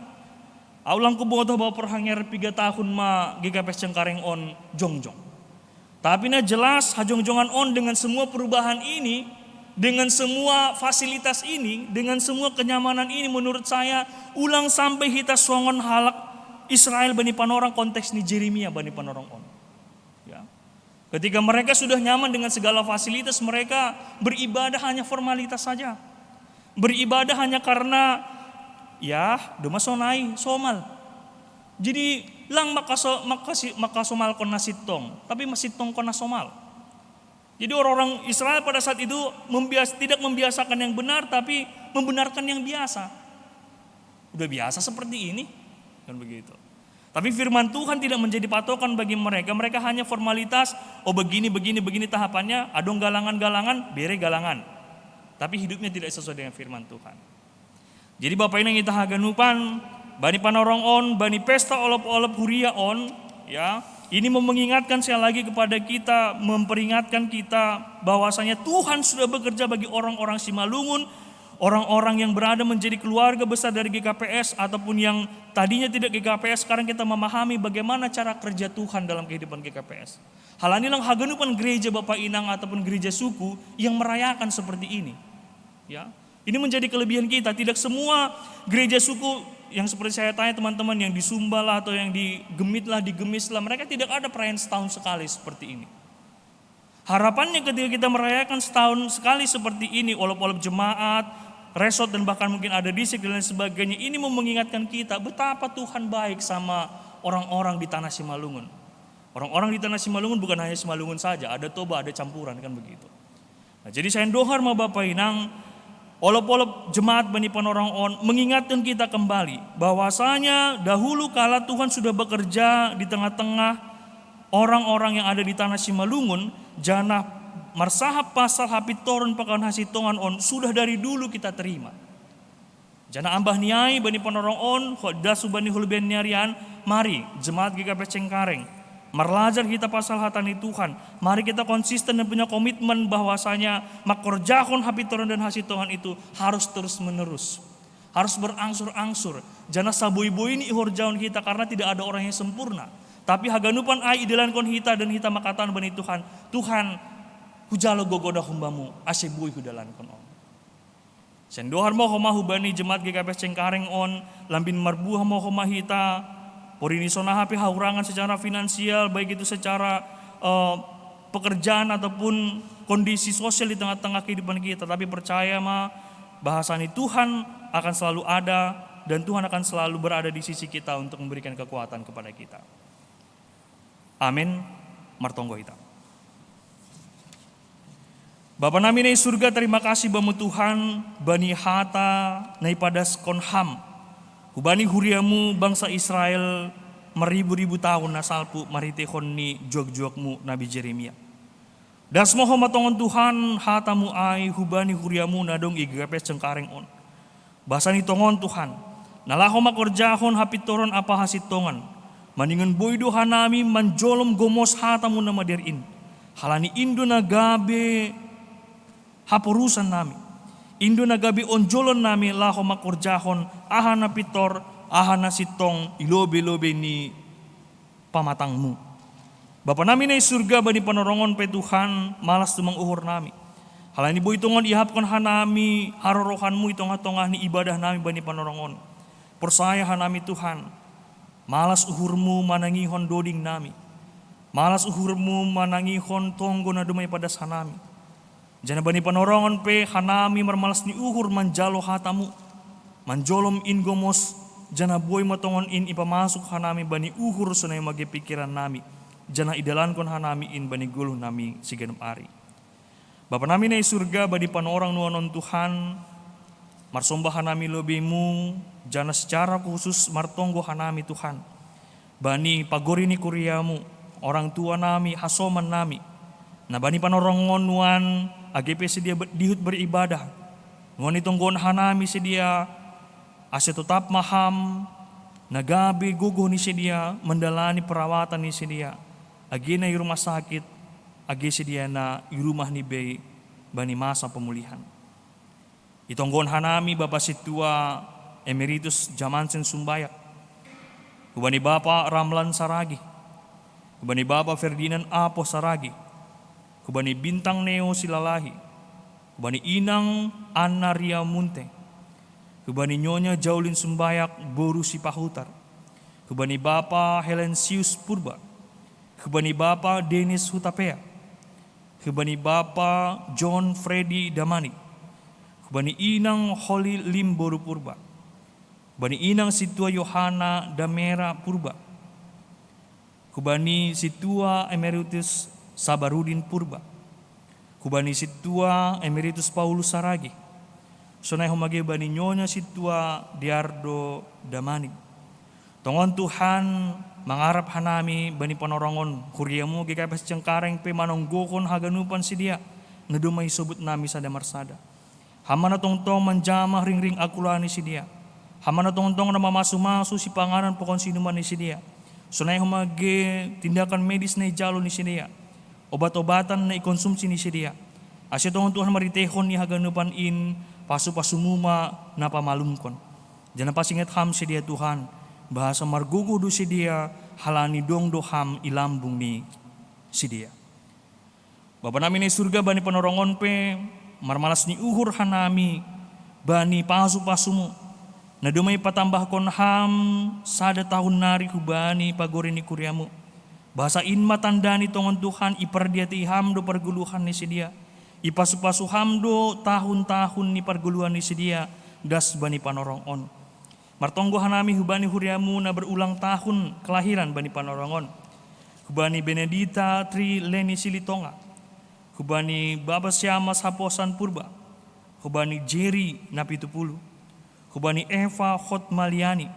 Au lang kubotoh bahwa perhanger tiga tahun ma G K P S Cengkareng on jongjong. Tapi na jelas hajongjongan on dengan semua perubahan ini, dengan semua fasilitas ini, dengan semua kenyamanan ini, menurut saya ulang sampai hita songon halak Israel bani panorang, konteks ni Jeremia bani panorang on. Ya. Ketika mereka sudah nyaman dengan segala fasilitas, mereka beribadah hanya formalitas saja. Beribadah hanya karena ya doma sonai somal. Jadi lang makaso, makasi, makasomalkon na sintong, tapi masintongkon na somal. Jadi orang-orang Israel pada saat itu membias, tidak membiasakan yang benar, tapi membenarkan yang biasa. Udah biasa seperti ini, kan begitu. Tapi firman Tuhan tidak menjadi patokan bagi mereka. Mereka hanya formalitas, oh begini, begini, begini tahapannya, adong galangan-galangan, bere galangan. Tapi hidupnya tidak sesuai dengan firman Tuhan. Jadi Bapak Inang ita haganupan, bani panorang on, bani pesta olop-olop huria on, ya, ini mau mengingatkan sekali lagi kepada kita, memperingatkan kita bahwasanya Tuhan sudah bekerja bagi orang-orang Simalungun, orang-orang yang berada menjadi keluarga besar dari G K P S ataupun yang tadinya tidak G K P S, sekarang kita memahami bagaimana cara kerja Tuhan dalam kehidupan G K P S. Hal ini lang haganupan gereja Bapak Inang ataupun gereja suku yang merayakan seperti ini. Ya, ini menjadi kelebihan kita. Tidak semua gereja suku yang seperti saya tanya teman-teman yang di Sumba lah atau yang di Gemit lah, di Gemis lah, mereka tidak ada perayaan setahun sekali seperti ini. Harapannya ketika kita merayakan setahun sekali seperti ini, olop-olop jemaat, resort dan bahkan mungkin ada distrik dan lain sebagainya, ini mau mengingatkan kita betapa Tuhan baik sama orang-orang di tanah Simalungun. Orang-orang di tanah Simalungun bukan hanya Simalungun saja, ada Toba, ada campuran kan begitu. Nah, jadi saya dohar ma Bapak Inang, olop-olop jemaat bani panorang on mengingatkan kita kembali bahwasanya dahulu kala Tuhan sudah bekerja di tengah-tengah orang-orang yang ada di tanah Simalungun, janah marsahap pasal hapintoron pakon hasitongan on sudah dari dulu kita terima. Janah ambah ni ai bani panorang on, hot dasu bani hulubian ni arian, mari, jemaat G K P S Cengkareng, marlajar hita pasal hata ni Tuhan. Mari kita konsisten dan punya komitmen bahwasanya makorjahon hapintoron dan hasitongan itu harus terus menerus. Harus berangsur-angsur. Janah saboi-boi ni ihorjahon hita karena tidak ada orang yang sempurna. Tapi haganupan ai idalankon hita dan hita mangkatahon bani Tuhan, Tuhan, hujalo gogoda humbamu, ase boi hudalankon on. Sai dohar ma homa hubani jemaat G K P S Cengkareng on, lambin marbuah ma homa hita, porini songon aha pe hahurangan secara finansial, baik itu secara eh, pekerjaan ataupun kondisi sosial di tengah-tengah kehidupan kita. Tapi percaya ma, bahwasanya Tuhan akan selalu ada dan Tuhan akan selalu berada di sisi kita untuk memberikan kekuatan kepada kita. Amin. Martonggo hita. Bapa nami na i surga, terima kasih bamu Tuhan, bani hata na ipadaskon ham hubani huriamu bangsa Israel maribu-ribu tahun na salpu marhiteihon ni juak-juakmu Nabi Jeremia. Das ma homa tongon Tuhan hatamu ai hubani huriamu na dong i G K P S Cengkareng on. Bahasa ni tongon Tuhan, na laho mangkorjahon hapintoron ampa hasintongan, maningon boi do hanami manjolom gomos hatamu na madear in. Halani in do na gabe haporusan nami, in do na gabe onjolon nami laho mangkorjahon aha na pintor Aha na sintong i lobei-lobei ni pamatangmu. Bapa nami na i surga, bani panorongon pe Tuhan, malas tumang uhur nami. Halani boi tongon iahapkon hanami harorohanmu i tongah-tongah ni ibadah nami bani panorongon. Porsaya hanami Tuhan, malas uhurmu manangihon doding nami. Malas uhurmu manangihon tonggo na dumai padas hanami. Janah bani panorongon pe hanami marmalas ni uhur manjalo hatamu. Manjolom in gomos, janah boi ma tongon in ipamasuk hanami bani uhur sonai mage pikiran nami, janah idalankon hanami in bani goluh nami siganup ari. Bapa nami na i surga, bani panorang nuanon Tuhan, marsomba hanami lobeimu, janah secara khusus martonggo hanami Tuhan bani pagori ni kuriamu, orang tua nami, hasoman nami, na bani panorongon nuan age pe sidea dihut beribadah. Nuan itonggohon hanami sidea, ase totap ma ham na gabe gogoh ni sidea mandalani perawatan ni sidea, age na i rumah sakit, age sidea na i rumah ni bei bani masa pemulihan. Itonggohon hanami Bapa Sintua Emeritus Jamansen Sumbayak, hubani Bapa Ramlan Saragi, hubani Bapa Ferdinand Apo Saragi, hubani Bintang Neo Silalahi, hubani Inang Anna Ria Munte, hubani Nyonya Jaulin Sumbayak boru Sipahutar, hubani Bapa Helensius Purba, hubani Bapa Denis Hutapea, hubani Bapa John Freddy Damani, hubani Inang Holi Lim boru Purba, hubani Inang Sintua Yohana Damera Purba, hubani Sintua Emeritus Sabarudin Purba, hubani Sintua Emeritus Paulus Saragi, sonai homa age bani Nyonya Sintua Diardo Damani. Tongon Tuhan, mangarap hanami bani panorongon huriamu age kapas Cengkareng pe manonggohon haganupan sidea na domma isobut nami sada marsada. Ham ma na tongtong manjamah ringring angkulan ni sidea. Ham ma na tongtong na mamasu-masu sipanganon pakon sinuman ni sidea. Sonai homa age tindakan medis na ijalo ni sidea, obat-obatan na ikonsumsi ni sidea. Ase tongon Tuhan mariteihon ni haganupan in, pasu-pasumu ma na pamalumkon. Janah pasinget ham sidea Tuhan, bahasa margogoh do sidea halani dong do ham i lambung ni sidea. Bapa nami na i surga, bani panorongon pe marmalas ni uhur hanami bani pasu-pasumu, na domma ipatambahkon ham sada tahun nari hubani pagori ni kuriamu. Bahasa in ma tanda ni tongon Tuhan, ipardiati ham do pargoluhan ni sidea, ipasu-pasu ham do tahun-tahun ni pargoluhan ni sidea das bani panorong on. Martonggo hanami hubani huriamu na berulang tahun kelahiran bani panorongon, hubani Benedita Tri Leni Silitonga, hubani Bapa Siamas Haposan Purba, hubani Jerry Napitupulu, hubani Eva Hotmaliani,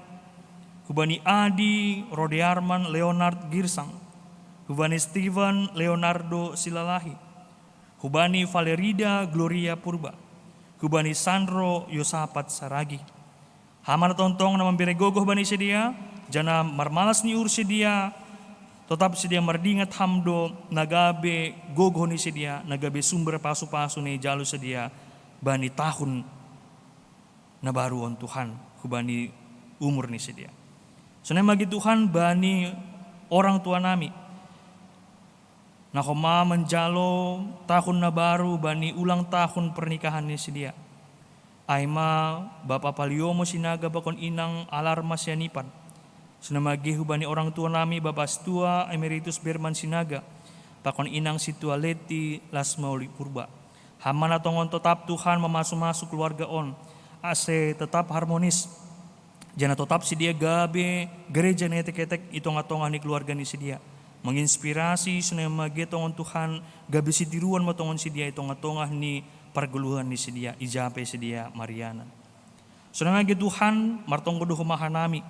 hubani Adi Rodearman Leonard Girsang, hubani Steven Leonardo Silalahi, hubani Valerida Gloria Purba, hubani Sandro Yosapat Saragi. Ham ma na tongtong na mambere gogoh bani sidea, janah marmalas ni uhur sidea, totap sidea mardingat ham do na gabe gogoh ni sidea, na gabe sumber pasu-pasu na ijalo sidea bani tahun na baru on Tuhan, hubani umur ni sidea. Sonai ma age Tuhan bani orang tua nami, na homa manjalo tahun na baru bani ulang tahun pernikahan ni sidea. Ai ma Bapa Paliomo Sinaga pakon Inang Alarma Sianipan. Sonai ma age hubani orang tua nami Bapa Sintua Emeritus Berman Sinaga pakon Inang Sintua Leti Lasmauli Purba. Ham ma na tongon totap Tuhan mamasu-masu keluarga on, ase totap harmonis. Janah totap sidea gabe gereja na etek-etek i tongah-tongah ni keluarga ni sidea, manginspirasi. Sonai ma age tongon Tuhan, gabe sitiruon ma tongon sidea i tongah-tongah ni pargoluhan ni sidea, ija pe sidea marianan. Sonai ma age Tuhan, martonggo do homa hanami,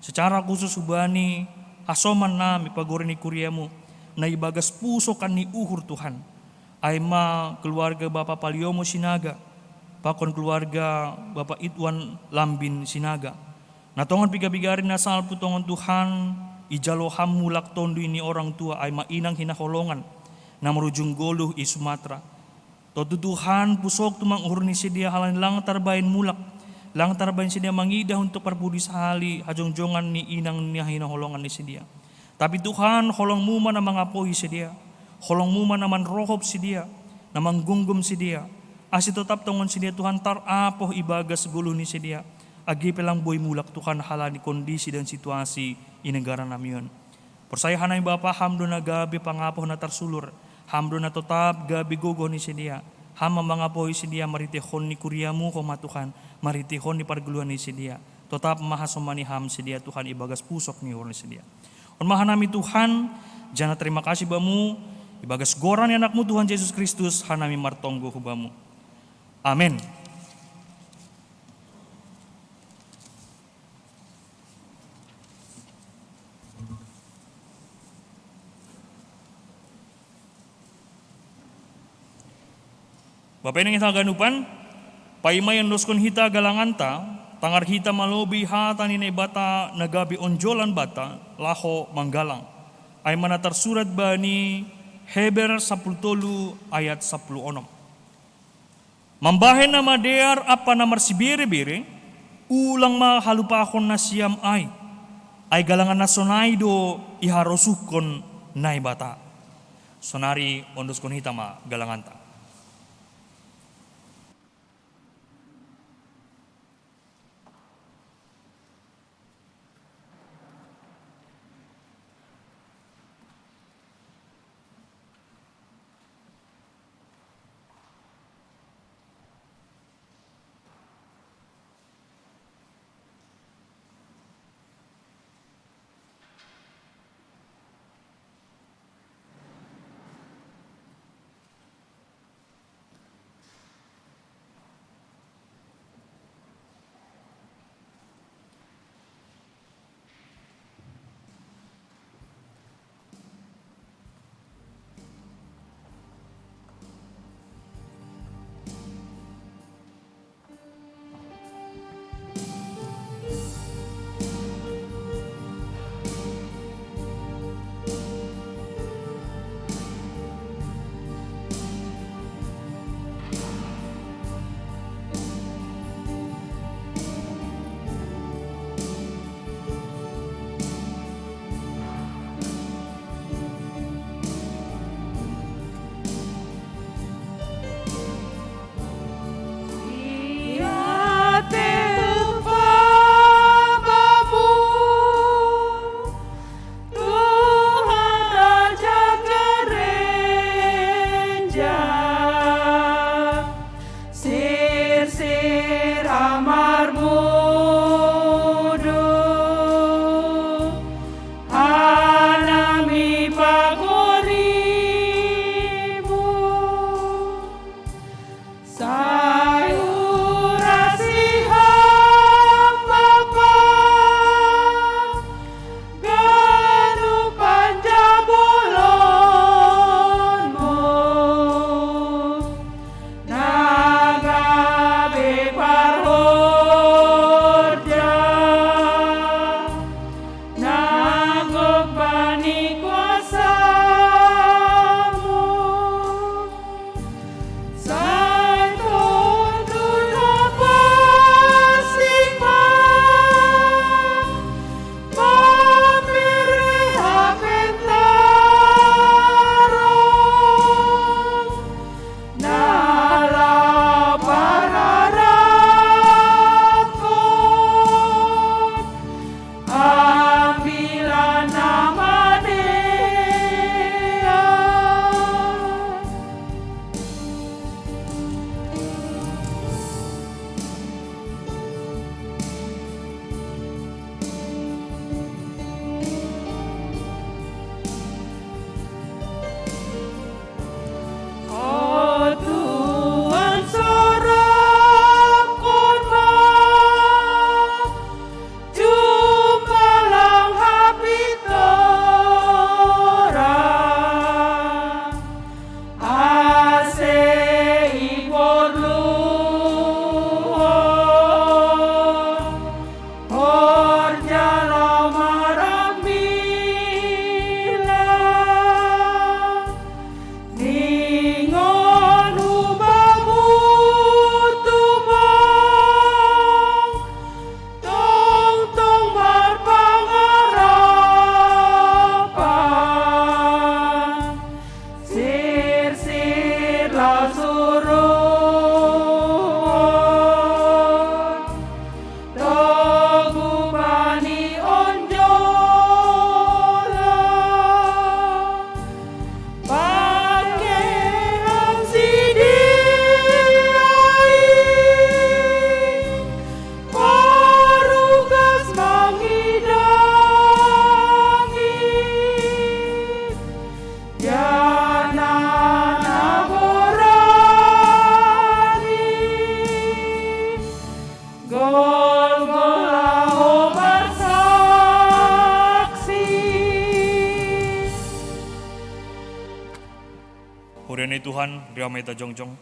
secara khusus hubani hasoman nami pagori ni kuriamu, na ibagas pusokan ni uhur Tuhan. Ai ma keluarga Bapa Paliomo Sinaga, pakon keluarga Bapa Idwan Lambin Sinaga. Na tongon piga-piga ari na salpu tongon Tuhan, ijalo ham mulak tonduy ni orang tua, ai ma Inang Hinaholongan, na marujung goluh i Sumatra. Tontu Tuhan, pusok tumang uhur ni sidea halani lang tarbahen mulak, Lang tarbain sidia mangidah untuk parpudi sahali hajongjongan ni inang ni hinaholongan ni sidia. Tapi Tuhan, holong muma na mangapohi sidia. Holong muma na manrohop sidia, na manggomgom sidia. Asi totap tongon sidia Tuhan tarapoh ibagas goluh ni sidia. Agi pe lang boi mulak Tuhan halani kondisi dan situasi i negara nami on. Porsaya hanami Bapa, Ham do na gabe pangapoh na tarsulur, Ham do na totap gabe gogoh ni sidia. Ham ma mangapohi sidia marhiteihon ni kuriamu homa Tuhan, marhiteihon ni pargoluhan ni sidia. Totap ma hasomani Ham sidia Tuhan ibagas pusok ni uhur ni sidia. On ma hanami Tuhan, jana terima kasih Bamu, ibagas goran ni Anakmu Tuhan Yesus Kristus hanami martonggo hu Bamu. Amen. Bapak inang hita ganupan, paima iondoskon hita galanganta, tangar hita malobi hata ni Naibata na gabe onjolan banta laho manggalang. Ai ma na tarsurat bani Heber sapuluh tolu ayat sapuluh onom. Mambahen na madear ampa na marsibere-bere, ulang ma halupahon nasiam ai. Ai galangan na sonai do iharosuhkon Naibata. Sonari ondoskon hita ma galanganta. Tuhan, riwayat jongjong.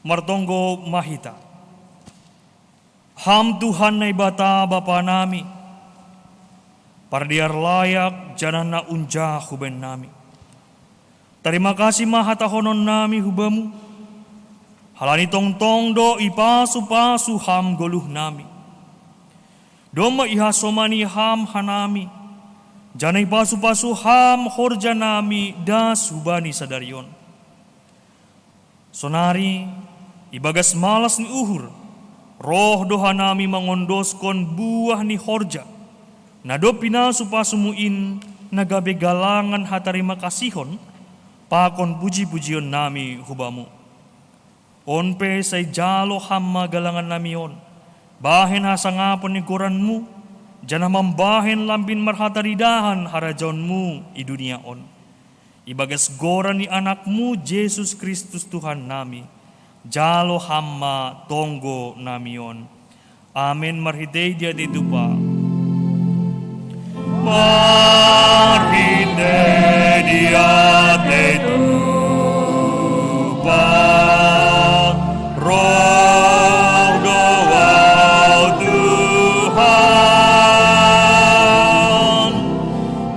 Martonggo ma hita. Ham Tuhan Naibata Bapa nami, pardear layak janah na unjah hubahen nami. Tarima kasih ma hatahonon nami hu Bamu, halani tongtong do ipasu-pasu Ham goluh nami. Domma ihasomani Ham hanami, janah ipasu-pasu Ham horja nami das hubani sadari on. Sonari, ibagas malas ni uhur, roh do hanami mangondoskon buah ni horja, na dob pinasu-pasumu in, na gabe galangan hatarima kasihon, pakon puji-pujion nami hu Bamu. On pe sai jalo Ham ma galangan nami on, bahen hasangapon ni goranMu, janah mambahen lambin marhataridahan harajaonMu i dunia on. Ibagas goran ni AnakMu Jesus Kristus Tuhan nami, jalo Ham ma tonggo nami on. Amen. Marhitei diatei tupa. Marhitei diatei tupa, roh do Ahu Tuhan,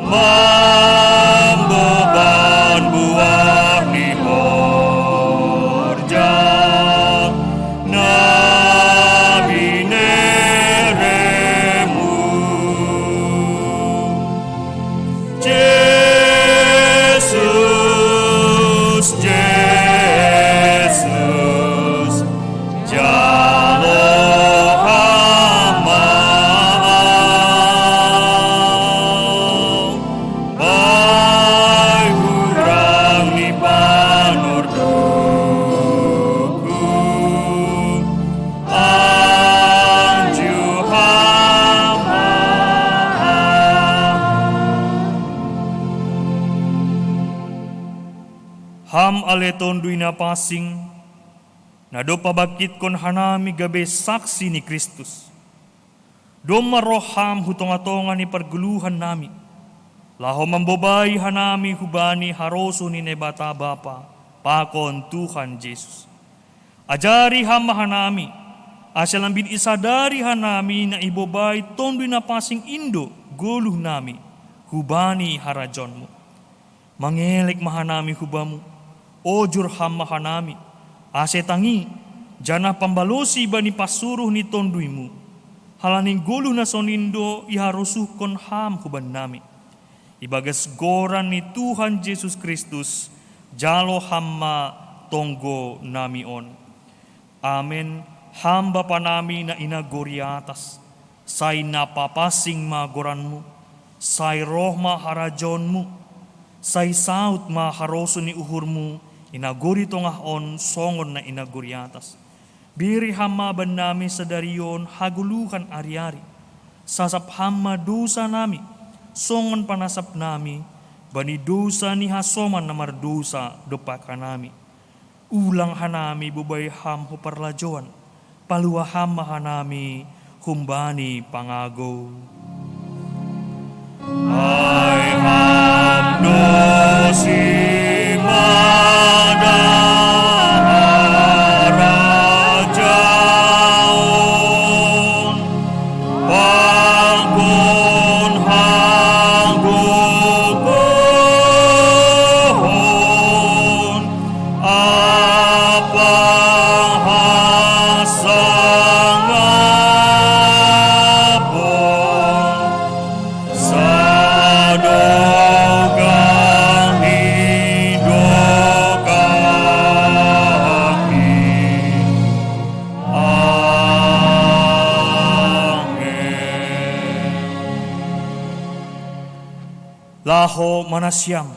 mamboban buah ni horja na bineremu. Jesus, Jesus, jalo Ham ma Ahu, pai hurang ni panordopku, anju Ham ma Ahu. Ham ale Tonduy Napansing, na dob pabangkitkon hanami gabe saksi ni Kristus. Domma roh Ham hu tonga-tonga ni pargoluhan nami, laho mambobai hanami hubani harosuh ni Naibata Bapa pakon Tuhan Jesus. Ajari Ham ma hanami, ase lambin isadari hanami na ibobai Tonduy Napansing in do goluh nami hubani harajaonMu. Mangelek ma hanami hu Bamu, ojur Ham ma hanami, ase tangi, janah pambalosi bani parsuruh ni TonduyMu, halani goluh na sonin do iharosuhkon Ham huban nami. Ibagas goran ni Tuhan Jesus Kristus, jalo Ham ma tonggo nami on. Amen. Ham Bapa nami na i nagori atas, sai na papansing ma goranMu, sai roh ma harajaonMu, sai saud ma harosuh ni uhurMu i nagori tongah on songon na i nagori atas. Bere Ham ma bannami sadari on hagoluhan ari-ari. Sasap Ham ma dousa nami, songon panasap nami bani dousa ni hasoman na mardousa dompak hanami. Ulang hanami bobai Ham hu parlajouan, paluah Ham ma hanami humbani pangagou. Ai Ham do simada harajaon, pakon hagogohon, ampa hasangapon, sadokah ni dokahni. Amen. Laho ma nasiam,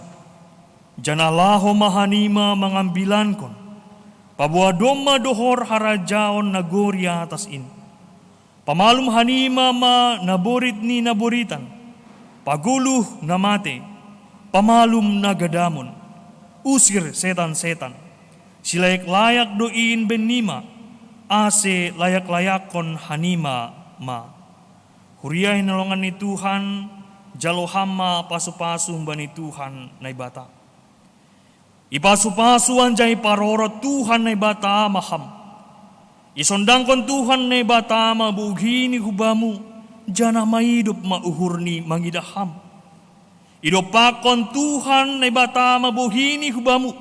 janah laho ma hanima mangambilankon, paboa domma dohor harajaon nagori atas in. Pamalum hanima ma naborit ni naboritan, pagoluh na mate, pamalum na gadamon, usir setan-setan. Silayak-layak do in bennima, ase layak-layakkon hanima ma. Huria hinalongan ni Tuhan, Jalo ham ma pasu-pasu humbani Tuhan Naibata. Ipasu-pasu anjaha iparorot Tuhan Naibata ma ham. Isondangkon Tuhan Naibata ma bohini hubamu, janah maidop ma uhurni mangidah ham. Idompakkon Tuhan Naibata ma bohini hubamu,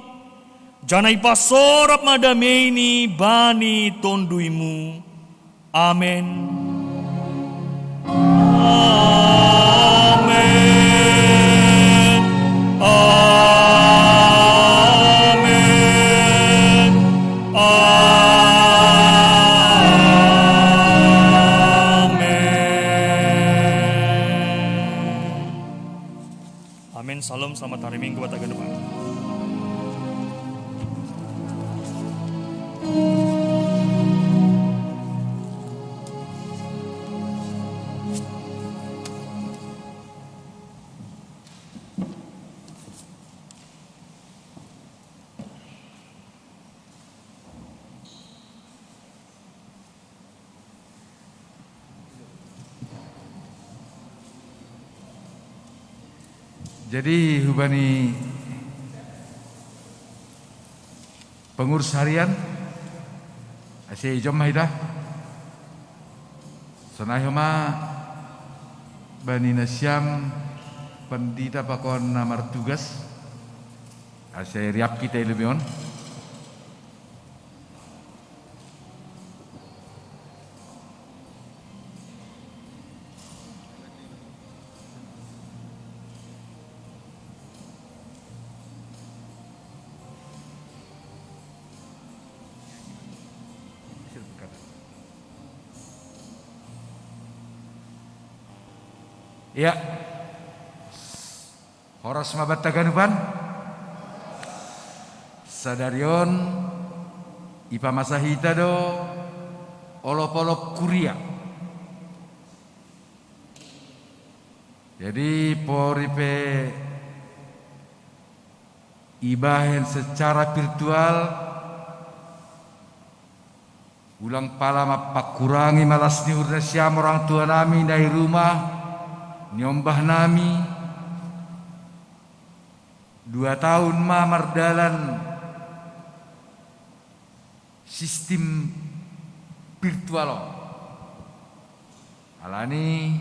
janah ipasorap ma dameini bani tonduymu. Amen. Amen. Amen. Amen. Amin. Salam, selamat hari Minggu buat haganupan. Jadi, hubani pengurus harian, ase ijom ma hita. Sonai homa bani nasiam pandita pakon na martugas, ase riap hita i lobei on. Iya. Horas ma banta haganupan. Sadari on ipamasa hita do olop-olop kuria. Jadi, pori pe ibahen secara virtual, ulang pala mampangkurangi malas ni uhur nasiam orang tua nami na i rumah, niombah nami. Dua tahun ma mardalan sistim virtual on. Alani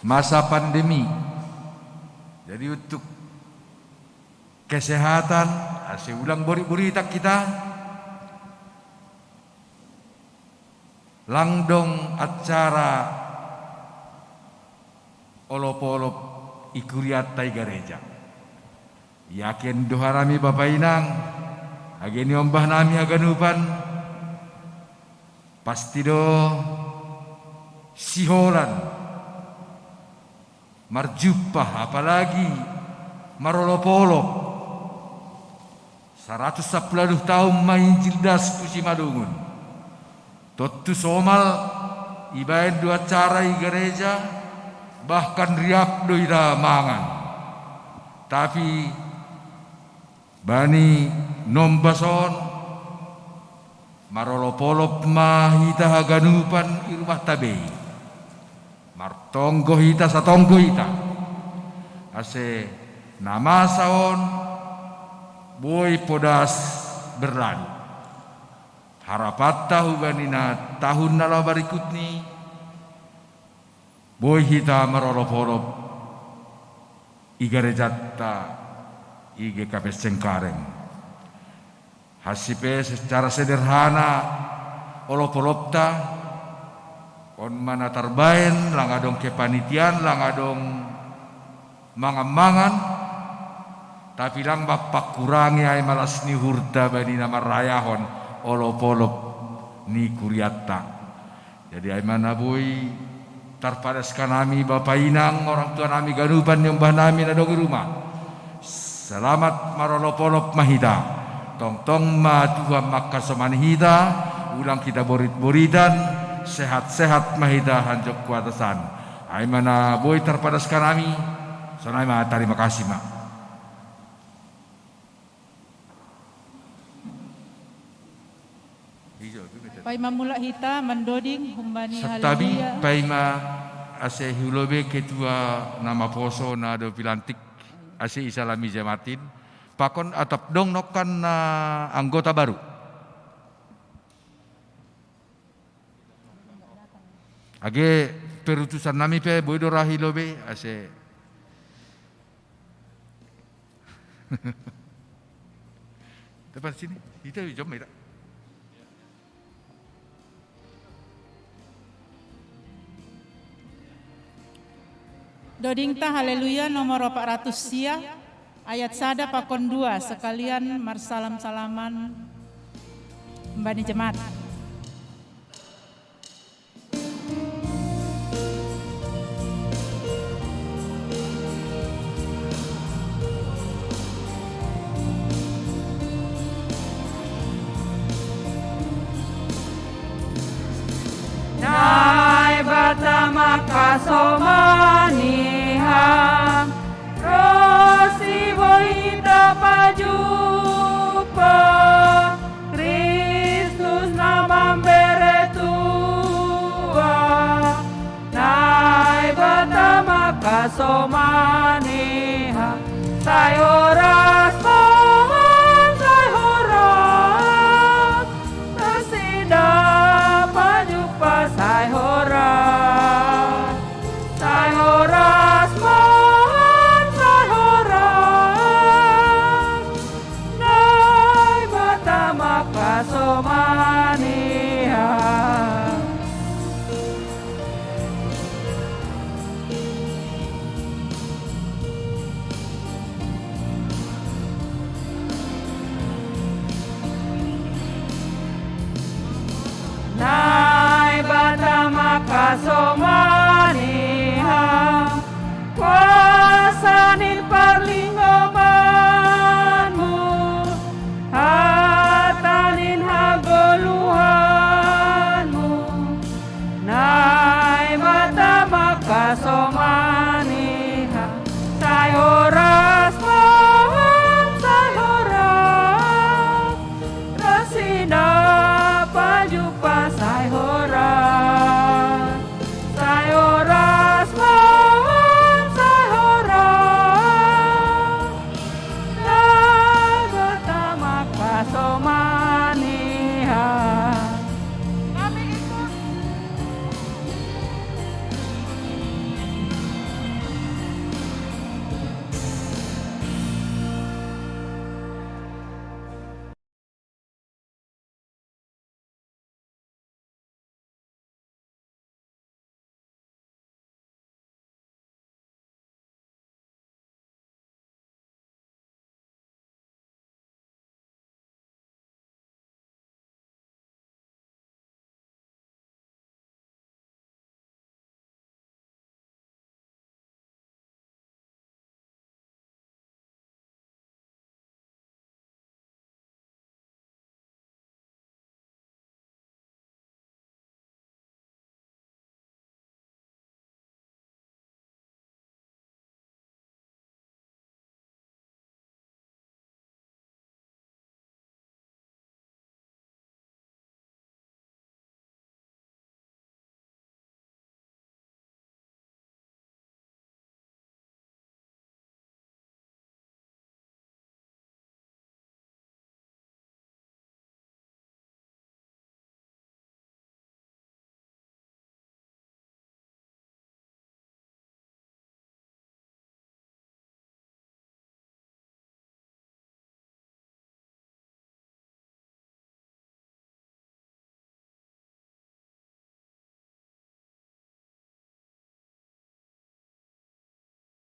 masa pandemi. Jadi, untuk kesehatan, ase ulang borit-boritan hita, lang dong acara olop-olop i kurianta i gareja. Iakian do hanami bapa inang, age niombah nami haganupan, pasti do siholan marjumpah, apalagi marolop-olop. Saratus sampulu taon ma Injil das tu Simalungun. Tontu somal ibahen dua acara i gareja, bahkan riap do hita mangan. Tapi bani nombas on, marolop-olop ma hita haganupan i rumahta bei. Martonggo hita, satonggo hita. Ase na masa on boi podas berlalu. Harapanta hubani na tahun na laho barikutni, boi hita marolop-olop i garejanta i G K P S Cengkareng. Hansi pe secara sederhana olop-olopta, on ma na tarbahen, lang adong kepanitiaan, lang adong mangan-mangan, tapi lang mampangkurangi ai malas ni uhurta bani na marayahon olop-olop ni kurianta. Jadi ai ma na boi tarpadaskan hami bapa inang, orang tua nami ganupan, niombah nami na dong i rumah. Selamat marolop-olop ma hita. Tongtong ma Tuhan mangkasomani hita, ulang hita borit-boritan, sehat-sehat ma hita hanjok kuatasan. Ai ma na boi tarpadaskan hami, sonai ma, tarima kasih ma. Paima mulak hita mandoding humbani santabi, haleluya. Paima Ase hulobe ketua na maposo na do pilantik, ase isalami jematin, pakon atap dong nongkan na anggota baru. Age perutusan nami pe boi do ra hilobe, ase. Depan sini, ita jom ita. Dodingta Haleluya nomor opat ratus sia, ayat sada pakon dua, sekalian marsalam-salaman mbani jemaat. Naibata makasomani Ham, ro si boi tapajumpa, Kristus na mambere tua. Naibata makasomani Ham, sai horas ma Ham, sai horas, nasida pajumpa sai horas, sai horas ma Ham, sai horas, Naibata makasomani Ham. Naibata makasomani